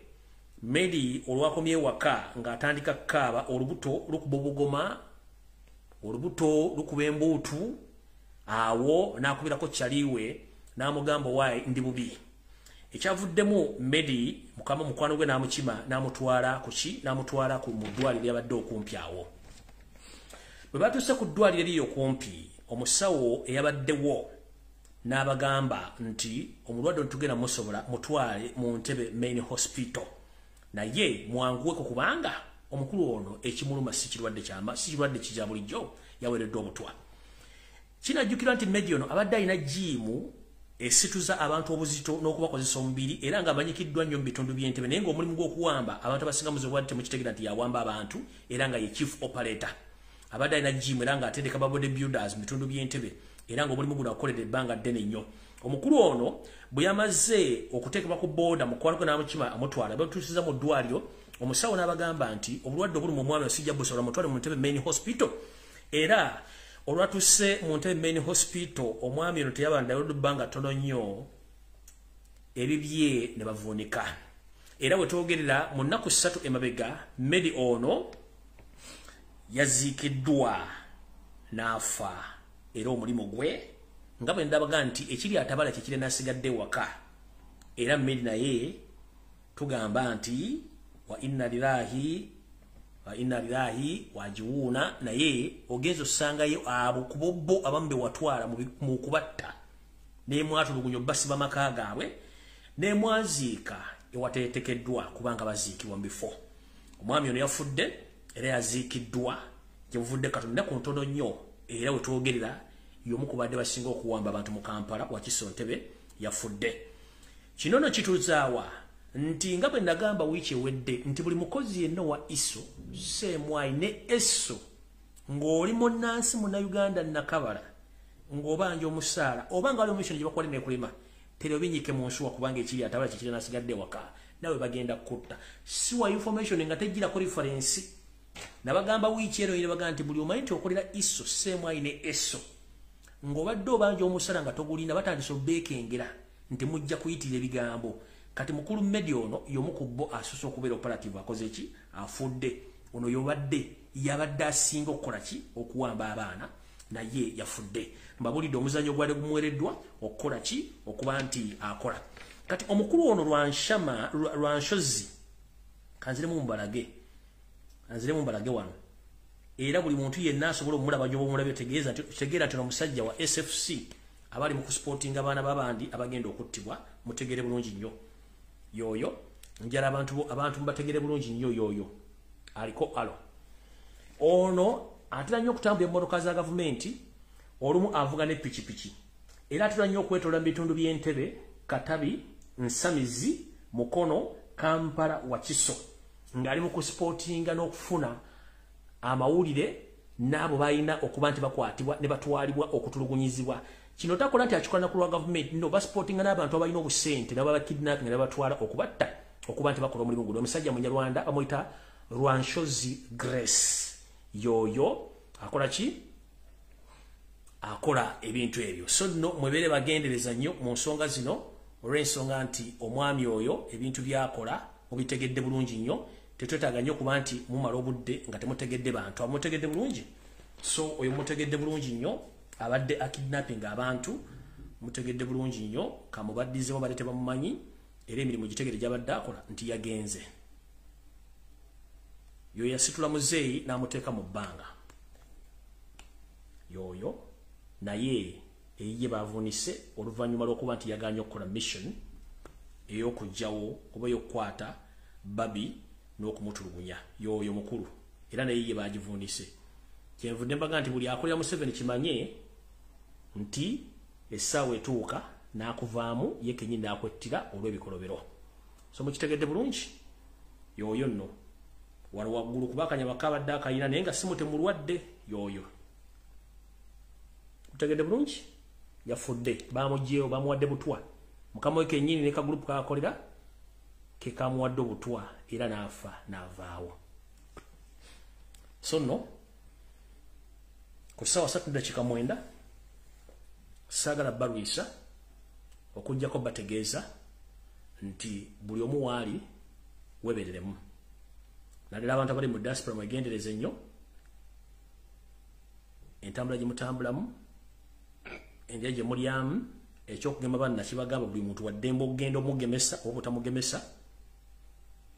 Medi olwakomye ewaka ng'atandika kukaaba, olubuto lukuba obugoma, olubuto lukuba embuutu. Awo n'akubirako kyaliwe n'amugamba waayi ndi bubi. Ekyavuddemu Medi mukama mukwano gwe n'amukima n'amutwala ku ki, n'amutwala ku mu ddwaliro yabadde okumpi awo. Bwe batuuse ku ddwaliro eriyo okumpi, omusawo eyabaddewo n'abagamba nti omulwadde ono tugenda musobola, mutwale mu Ntebe Main Hospital, naye mwanguweko kubanga omukulu ono ekimuluma si kirwadde kyama, si kirwadde kija bulijjo, yaweereddwa obutwa. Kinajjukirwa nti Medi ono abadde alina gym esituza abantu obuzito n'okubakozesa omubiri, era ng'amanyikiddwa nnyo mu bitundu by'Entebe, naye ng'omulimu gw'okuwamba abantu abasinga muzobwadde temukitegeera nti yawamba abantu, era nga ye chief operator. Abadde alina gym era ng'atendeka ba body builders mu bitundu by'Entebe, era ng'omulimu guno agukoledde ebbanga ddene nnyo. Omukulu ono bwe yamaze okuteekebwa ku booda, mukwano gwe n'amukima amutwala, batuusiza mu ddwaliro, omusawo n'abagamba nti obulwadde obuli mu mwami osijja busobola, mutwale mu Ntebe Main Hospital. Era olwatuuse mu Ntebe Main Hospital, omwami ono teyabandayo bbanga ttono nnyo, ebibye ne bavuunika. Era bwe twogerera mu nnaku 3 emabega, Medi ono yaziikiddwa n'afa, era omulimu gwe nga bwe ndabaga nti ekiri atabala kye kiri n'asigadde ewaka. Era Medi naye tugamba nti wa inna lillahi wa inna lillahi wajiwuuna, naye ogenza osangayo abo ku bo abamu be watwala mu kubatta n'emwatulugunya basiba maka gaabwe n'emwaziika ewateetekeddwa kubanga baziikibwa mu bifo. Omwami ono yafudde era yaziikiddwa gye buvudde Katonda ku ntono nnyo, era we twogerera y'omu ku badde basinga okuwamba abantu mu Kampala, Wakiso, Ntebe, yafudde. Kino nno kituuzaawa nti nga bwe nagamba wiiki ewedde nti buli mukozi yenna wa ISO, CMI ne ESO, ng'oli munnansi Munnayuganda nakabala ng'obanja omusaala oba nga waliwo mission gye bakwala nekulema, tero binyike mu nsuwa kubanga ekiri atabala kikiri nasigadde waka nawe bagenda kutta. Siwa information nga tejjirako reference. Nabagamba wiiki eno yine bagamba nti buli omanyi nti okolera ISO, CMI ne ESO ng'obadde obanja omusaala nga togulina, batandise obeekengera nti mujja kuyitirira ebigambo. Kati mukulu Medi ono y'omu ku bo asoose okubeera operative, akoze ki, afudde. Ono yobadde yabadde asinga okukola ki, okuwamba abaana, naye yafudde. Mbabulidde omuzannyo gwali gumuwereddwa okukola ki, okuba nti akola. Kati omukulu ono Lwanshama Lwanshozi, kanziremu mbalage, kanziremu mbalage wano, era buli muntu yenna asobola omulaba gy'oba omulabye tegeeza nti tegeera nti omusajja wa SFC abali mu kusupportinga abaana b'abandi abagenda okuttibwa. Mutegere bulungi nnyo yoyo, njala abantu mubategere bulungi nnyo. Yoyo aliko alo ono atera nnyo okutambula emmotoka za gavumenti, olumu avuga ne pikipiki, era atera nnyo okwetoola mu bitundu by'Entebe, Katabi, Nsamizi, Mukono, Kampala, Wakiso, ng'ali mu kusupportinga n'okufuna amawulire n'abo balina okuba nti bakwatibwa ne batwalibwa okutulugunyizibwa. Kino takola nti akikola ku lwa gavumenti, no, basupportinga n'abantu abalina obusente nabo bakidnapping ne batwala okubatta, okuba nti bakola omulimu guno. Omusajja Munyarwanda bamuyita Rwanshozi Grace, yoyo akola ki, akola ebintu ebyo. So nno mwebeere bagendereza nnyo mu nsonga zino, olw'ensonga nti omwami oyo ebintu byakola. Mubitegedde bulungi nnyo. Tetwetaaga nnyo kuba nti mumala obudde nga temutegedde bantu. Amutegedde bulungi. So oyo mutegedde bulungi nnyo abadde akidnapping abantu. Mutegedde bulungi nnyo kamubaddizewo badde tebamumanyi era emirimu gitegere gy'abadde akola nti yagenze. Yoyo yasitula muzeeyi n'amuteeka mu bbanga. Yoyo naye eyiye baavunise oluvannyuma lw'okuba nti yagaanye okukola mission ey'okuggyawo oba ey'okukwata Babi n'okumutulugunya. Yoyo mukulu era naye ye baagivunise. Kyenvudde mbaga nti buli akolera Museveni kimanye nti essaawa etuuka n'akuvaamu ye kennyini n'akwettira olw'ebikolobero. So mukitegedde bulungi. Yoyo nno wano waggulu kuba akanyama kabadde akayina naye nga si mutemulwadde. Yoyo mutegedde bulungi, yafudde, bamuggyeyo, bamuwadde butwa. Mukama we kennyini ne kagroup kakolera ke kamuwadde obutwa era n'afa n'avaawo. So nno ku ssaawa 3:09 saagala balwisa okuggyako bategeeza nti buli omu waali weebereremu. Naddala abantu abali mu diaspora mwegendereze nnyo entambula gye mutambulamu, endya gye mulyamu, ekyokugema banna kibagamba buli muntu waddembe okugenda omugemesa oba obutamugemesa.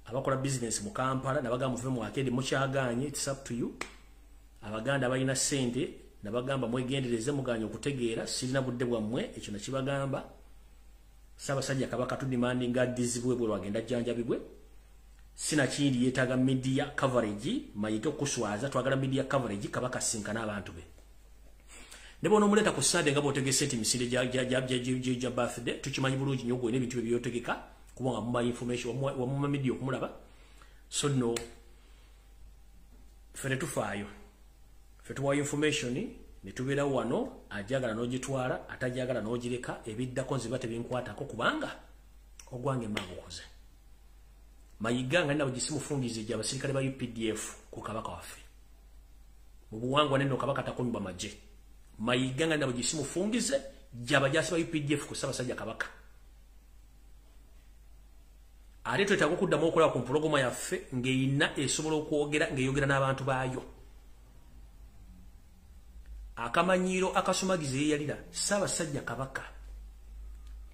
Abakola bizinesi mu Kampala nabagamba muve mu akedi mukyagaanye, it's up to you. Abaganda abalina ssente nabagamba mwegendereze, muganye okutegeera, sirina budde bwammwe, ekyo nakibagamba. Ssaabasajja Kabaka tudimandinga addizibwe bwe lwagenda ajjanjabibwe. Sinakindi yeetaaga media coverage, mayite okuswaza, twagala media coverage, Kabaka asinkane abantu be. Ne bw'onoomuleeta ku Sande nga bw'otegese nti misinde gya birthday, tukimanyi bulungi nnyo gwe n'ebintu bye byotegeka, kubanga muma information, wamuma media okumulaba. So nno ffe tetufaayo, ffe tuwaayo information ne tubeerawo wano, ajagala n'ogitwala, atajagala n'ogireka, ebiddako nze biba tebinkwatako kubanga ogwange mba ngukoze. Mayiga nga nabo gisimufungize gya abasirikale ba UPDF ku Kabaka waffe. Mu buwangwa neno Kabaka takunywa magye. Mayiga nga nabo gisimufungize gya abajasi ba UPDF ku Ssaabasajja Kabaka. Ate twetaaga okuddamu okulaba ku mpologoma yaffe ng'eyina esobola okwogera ng'eyogera n'abantu baayo. Akamanyiiro akasumagiza eyalira Ssaabasajja Kabaka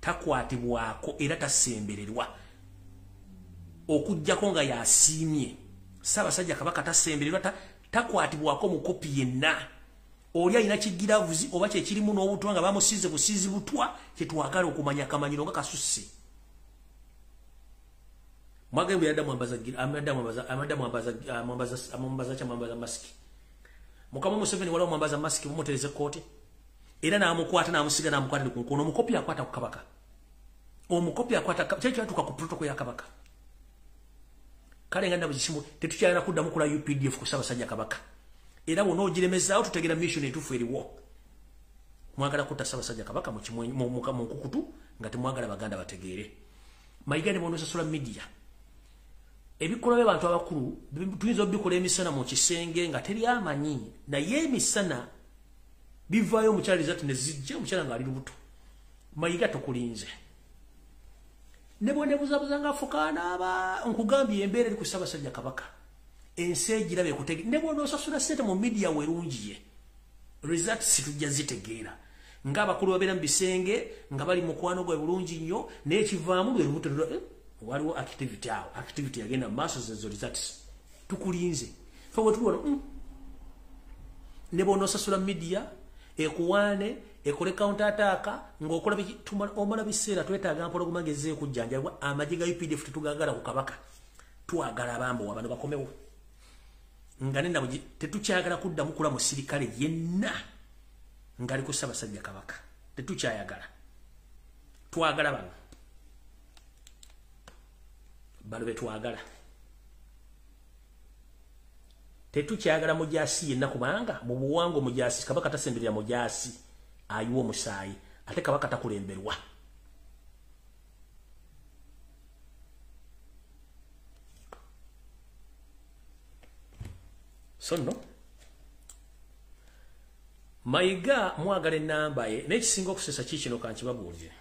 takwatibwako era tasembererwa okuggyako nga yasiimye. Ssaabasajja Kabaka tasembererwa, takwatibwako mukopi yenna. Oli alina kigiravuzi oba kyekirimu n'obutwa nga bamusize busizi butwa, kyetwagala okumanya akamanyiro nga kasusse. Mwagembe yadda mwambaza mwambaza masiki. Mukama Museveni wala mwambaza masiki bumutereze kooti era n'amukwata n'amusiga n'amukwata ku nkono. Omukopi akwata ku Kabaka, omukopi akwata kyatuuka ku protocol ya Kabaka. Kale nga ndabo gisimu tetukyalina kuddamu kula UPDF ku Ssaabasajja Kabaka. Era bw'onoogiremezaawo tutegeera mission etuufu eriwo. Mwagala kutta Ssaabasajja Kabaka mu nkukutu nga temwagala Baganda bategeere. Mayiga ne bw'onoosasula media, ebikolwa by'abantu abakulu tuyinza obikola emisana mu kisenge nga teri amanyi, naye emisana bivaayo omukyala rizati ne zijja omukyala ng'ali lubuto. Mayiga tokulinze. Ne bw'oneebuzabuza ng'afukaana aba nkugambye embeera eri ku Ssaabasajja Kabaka. Ensi egiraba ekutegeera. Ne bw'onoosasula ssente mu media weerungiye, results tujja zitegeera. Ng'abakulu babeera mu bisenge nga bali mukwano gwe bulungi nnyo, naye ekivaamu lwe lubuto waliwo activity awo, activity yagenda mu maaso zezo results. Tukulinze. Ffe bwe tuli wano ne bw'onoosasula media ekuwaane ekole counter attack ng'okola omala biseera. Twetaaga mpologoma ng'ezze okujjanjabwa. Amagye ga UPDF tetugagala ku Kabaka, twagala abambowa bano bakomewo. Nga nennabo tetukyayagala kuddamu kula musirikale yenna ng'ali ku Ssaabasajja Kabaka, tetukyayagala. Twagala bano, bano be twagala. Tetukyayagala mujaasi yenna kubanga mu buwangwa mujaasi Kabaka tasemberera mujaasi ayiwa omusaayi, ate Kabaka takulemberwa. So nno Mayiga mwagala ennamba ye, naye ekisinga okusesa ki kino kankibabuulire.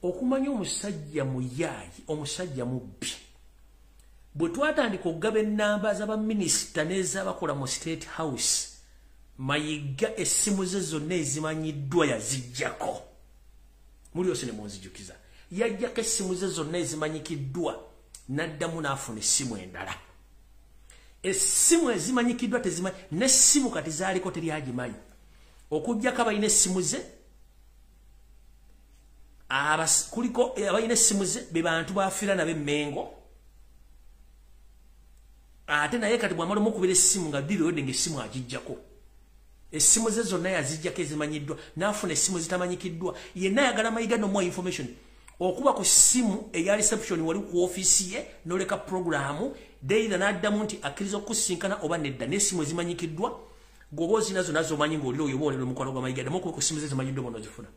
Okumanya omusajja muyaayi, omusajja mubbi. Bwe twatandika okugaba ennamba z'abaminisita n'ez'abakola mu State House, Mayiga essimu ze zonna ezimanyiddwa yaziggyako. Mulyose ne munzijukiza. Yaggyako essimu ze zonna ezimanyikiddwa n'addamu n'afuna essimu endala. Essimu ezimanyikiddwa tezimanyi, n'essimu kati zaaliko teri agimanyi. Okuggyako abalina essimu ze, kuliko abalina essimu ze be bantu bafiira nabo emmengo. Ate naye kati bw'amala omukubira essimu nga diri oyodde ng'essimu agiggyako. Essimu ze zonna yaziggyako ezimanyiddwa, n'afuna essimu ezitamanyikiddwa. Yenna ayagala Mayiga no more information. Okuba ku ssimu eya reception wali ku ofiisi ye n'oleka programu, deira n'addamu nti akkiriza okusinkana oba nedda. N'essimu ezimanyikiddwa gwoba ozina zonna z'omanyi ng'olira oyo oba olira omukwano gwa Mayiga, ddamu okuba ku ssimu ze ezimanyiddwa bona ozifuna.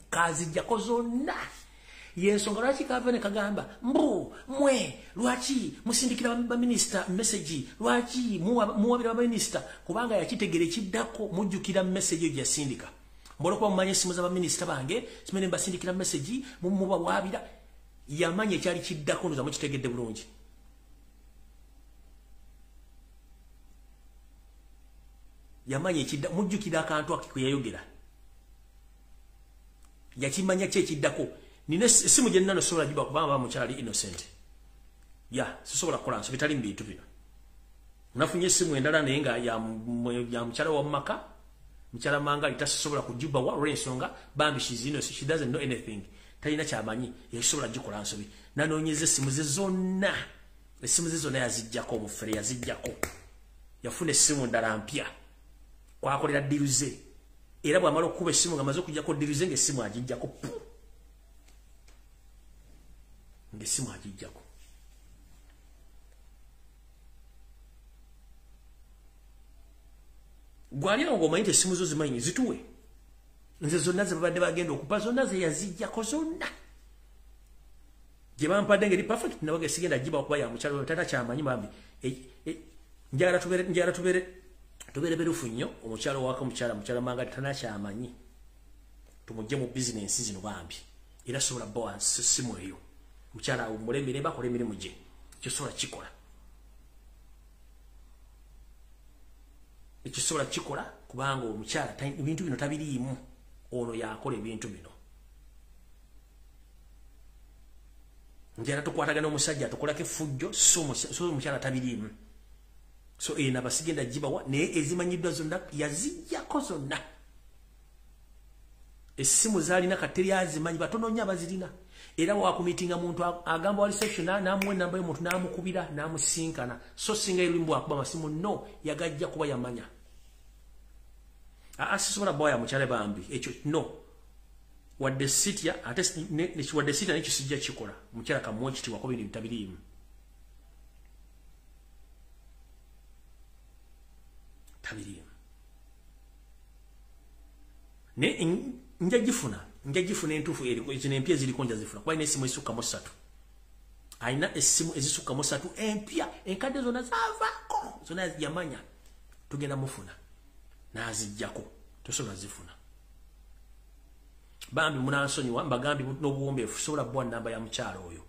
Kaziggyako zonna. Yensonga lwaki kava ne kagamba mbu mwe lwaki musindikira baminisita message, lwaki muwabira baminisita, kubanga yakitegera ekiddako. Mujjukira message eyo gye yasindika. Mbona kuba mumanye essimu z'abaminisita bange simene mbasindikira message mubawabira. Yamanya ekyali kiddako, ndoza mukitegedde bulungi. Yamanya ekidda, mujjukira akantu ako kwe yayogera, yakimanya ki ekiddako. Nina essimu gye nnina sobola giba kubanga mukyala ali innocent. Ya sisobola kukola nsobi, tali mu bintu bino. Nafunye essimu endala naye nga ya mukyala wa maka, mukyala Mangali, tasobola kugibawa olw'ensonga bambi she's innocent, she doesn't know anything, talina kyamanyi, yasobola gikola nsobi. Nanoonyeza essimu ze zonna, essimu ze zonna yaziggyako, omufere yaziggyako. Yafuna essimu ndala mpya kwakolera ddiru ze, era bw'amala okukuba essimu ng'amaze okuggyako ddiru ze ng'essimu agiggyako pu, ng'essimu agiggyako. Gwali awo ng'omanyi nti essimu zo zimanyi zituwe. Nze zonna ze babadde bagenda okupa zonna ze yaziggyako zonna. Gye bampadde ng'eri perfect, nabaga sigenda giba kuba ya mukyala tata kyamanyi bambi. Njagala tubeere berufu nnyo. Omukyala waka mukyala Mangali tana kyamanyi, tumugye mu bizinensi zino bambi. Era sobola bba ssimu eyo mukyala omulemire bakola emirimu gye, kyosobola kikola, ekisobola kikola, kubanga omukyala ebintu bino tabiriimu. Ono yakola ebintu bino. Njala tukwatagana omusajja atukolako effujjo, so omukyala tabiriimu. So ena basigenda gibawa, naye ezimanyiddwa zonna yaziggyako zonna. Essimu zaalina kati teri azimanyi, batono nnyo abazirina. Era wakumitinga muntu agamba wa reception n'amuwa ennamba y'omuntu n'amukubira n'amusinkana. So singa erulimu bwakuba amasimu no yagajja kuba yamanya. Sisobola bwa ya mukyala bambi ekyo no. Wadde sitya ate wadde sitya nekyo sijja kikola. Mukyala kamuwa ekitiibwa ko bintu tabiriimu. Tabiriimu. Ne nja gifuna entuufu eriko, zino empya eziriko nja zifuna, kuba alina essimu ezisukka mu ssatu. Alina essimu ezisukka mu ssatu empya, enkadde zonna zaavaako, zonna yamanya tugenda mufuna n'aziggyako, tosobola zifuna. Bambi munansonyiwa, mbagambye n'obuwombeefu, sobola bwa nnamba ya mukyala oyo.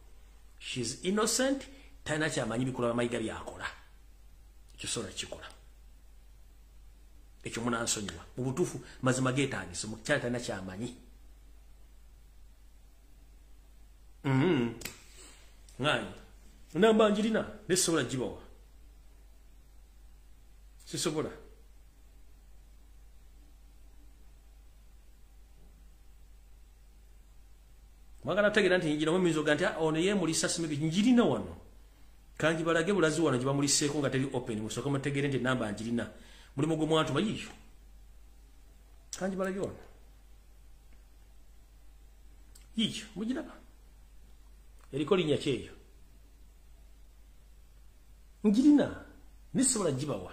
She's innocent, talina kyamanyi bikolwa Mayiga byakola. Ekyo sobola kikola. Ekyo munansonyiwa. Mu butuufu mazima geetaagisa, omukyala talina kyamanyi. Nganyi namba njirina nesobola gibawa, sisobola. Mwagala tegeera nti njirina muyinza oga nti ono yeemulisa simu njirina wano, kangibalage bulazi wano gye bamuliseeko nga teri open, musooke mutegeere nti enamba njirina. Mulimu gwe mwantuma yiiyo, kangibalage wano yiiyo, mugiraba eriko linnya ki eyo, njirina nisobola gibawa.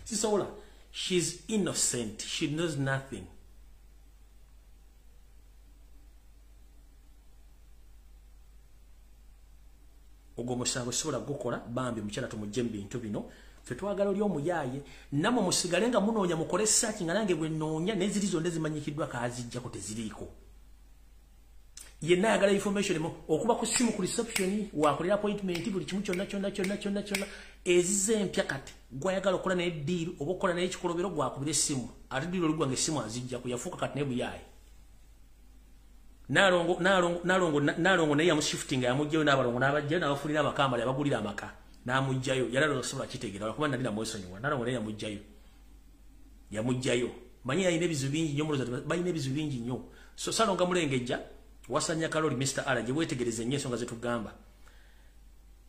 Sisobola. She's innocent, she knows nothing. Ogwo omusango sisobola gukola bambi. Mukyala tumugye mu bintu bino, ffe twagala oli omuyaaye. Nammwe musigale nga munoonya, mukole search nga nange bwe nnoonya, n'eziri zonna ezimanyikiddwa kaaziggyako teziriiko. Yenna ayagala information okuba ku simu ku reception wakolera appointment, buli kimu kyonna kyonna kyonna kyonna kyonna. Ezize empya kati gwayagala okukola naye deal oba okukola naye ekikolobero, gwakubira essimu, ate deal oligwa nga essimu azijja ku yafuuka kati naye buyaaye. Nalongo, nalongo, nalongo, nalongo naye yamushiftinga, yamugjayo n'abalongo n'abajjayo n'abafunira amakambali, abagulira amaka n'amugjayo. Yali alowooza kitegeera lwakuba nali namwesonyiwa. Nalongo naye yamugjayo, yamugjayo. Manyi alina ebizibu bingi nnyo, mulowooza balina ebizibu bingi nnyo. So Salonga Mulengejja wasanya kaloli Mr. Ala gye weetegereze nnyo ensonga zetugamba.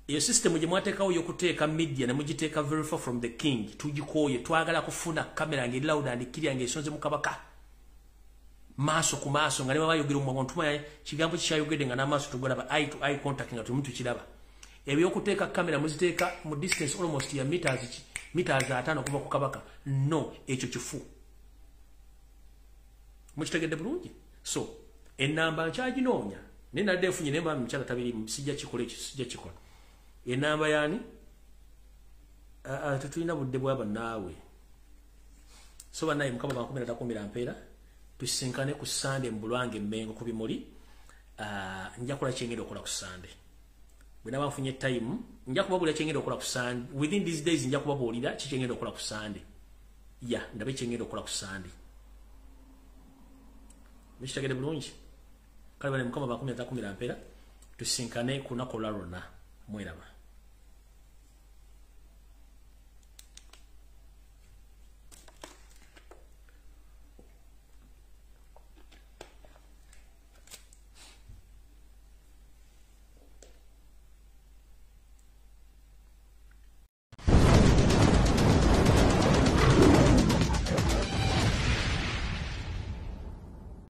Eyo system gye mwateekawo y'okuteeka media ne mugiteeka very far from the king, tugikooye. Twagala kufuna kamera ng'eri loud and clear, ng'esonze mu kabaka maaso ku maaso, nga ne baba bayogera omumwa tumanya kigambo kikyayogedde, nga n'amaaso tugolaba, eye to eye contact, nga tulimu tukiraba. Ebyokuteeka kamera muziteeka mu distance almost ya meters 50 okuva ku kabaka, no, ekyo kifu. Mukitegedde bulungi? So enamba nkyaginoonya, naye nadde nfunye, naye mbambi mukyala tabiri, sijja kikola ekyo, sijja kikola. Enamba yani tetulina budde bwaba naawe. So bannaye, Mukama bankumira takumira mpeera. Tusisinkane ku Sande mu Bulwange Emmengo ku bimuli. Nja kola kyengenda okukola ku Sande bwe naba nfunye time. Nja kubabuulira kyengenda okukola ku Sande within these days. Nja kubabuulira ki kyengenda okukola ku Sande, ya ndabe kyengenda okukola ku Sande. Mukitegedde bulungi? Kale bane, Mukama bakumira takumira mpeera. Tusisinkane ku lunaku olwa lwonna. Mweraba.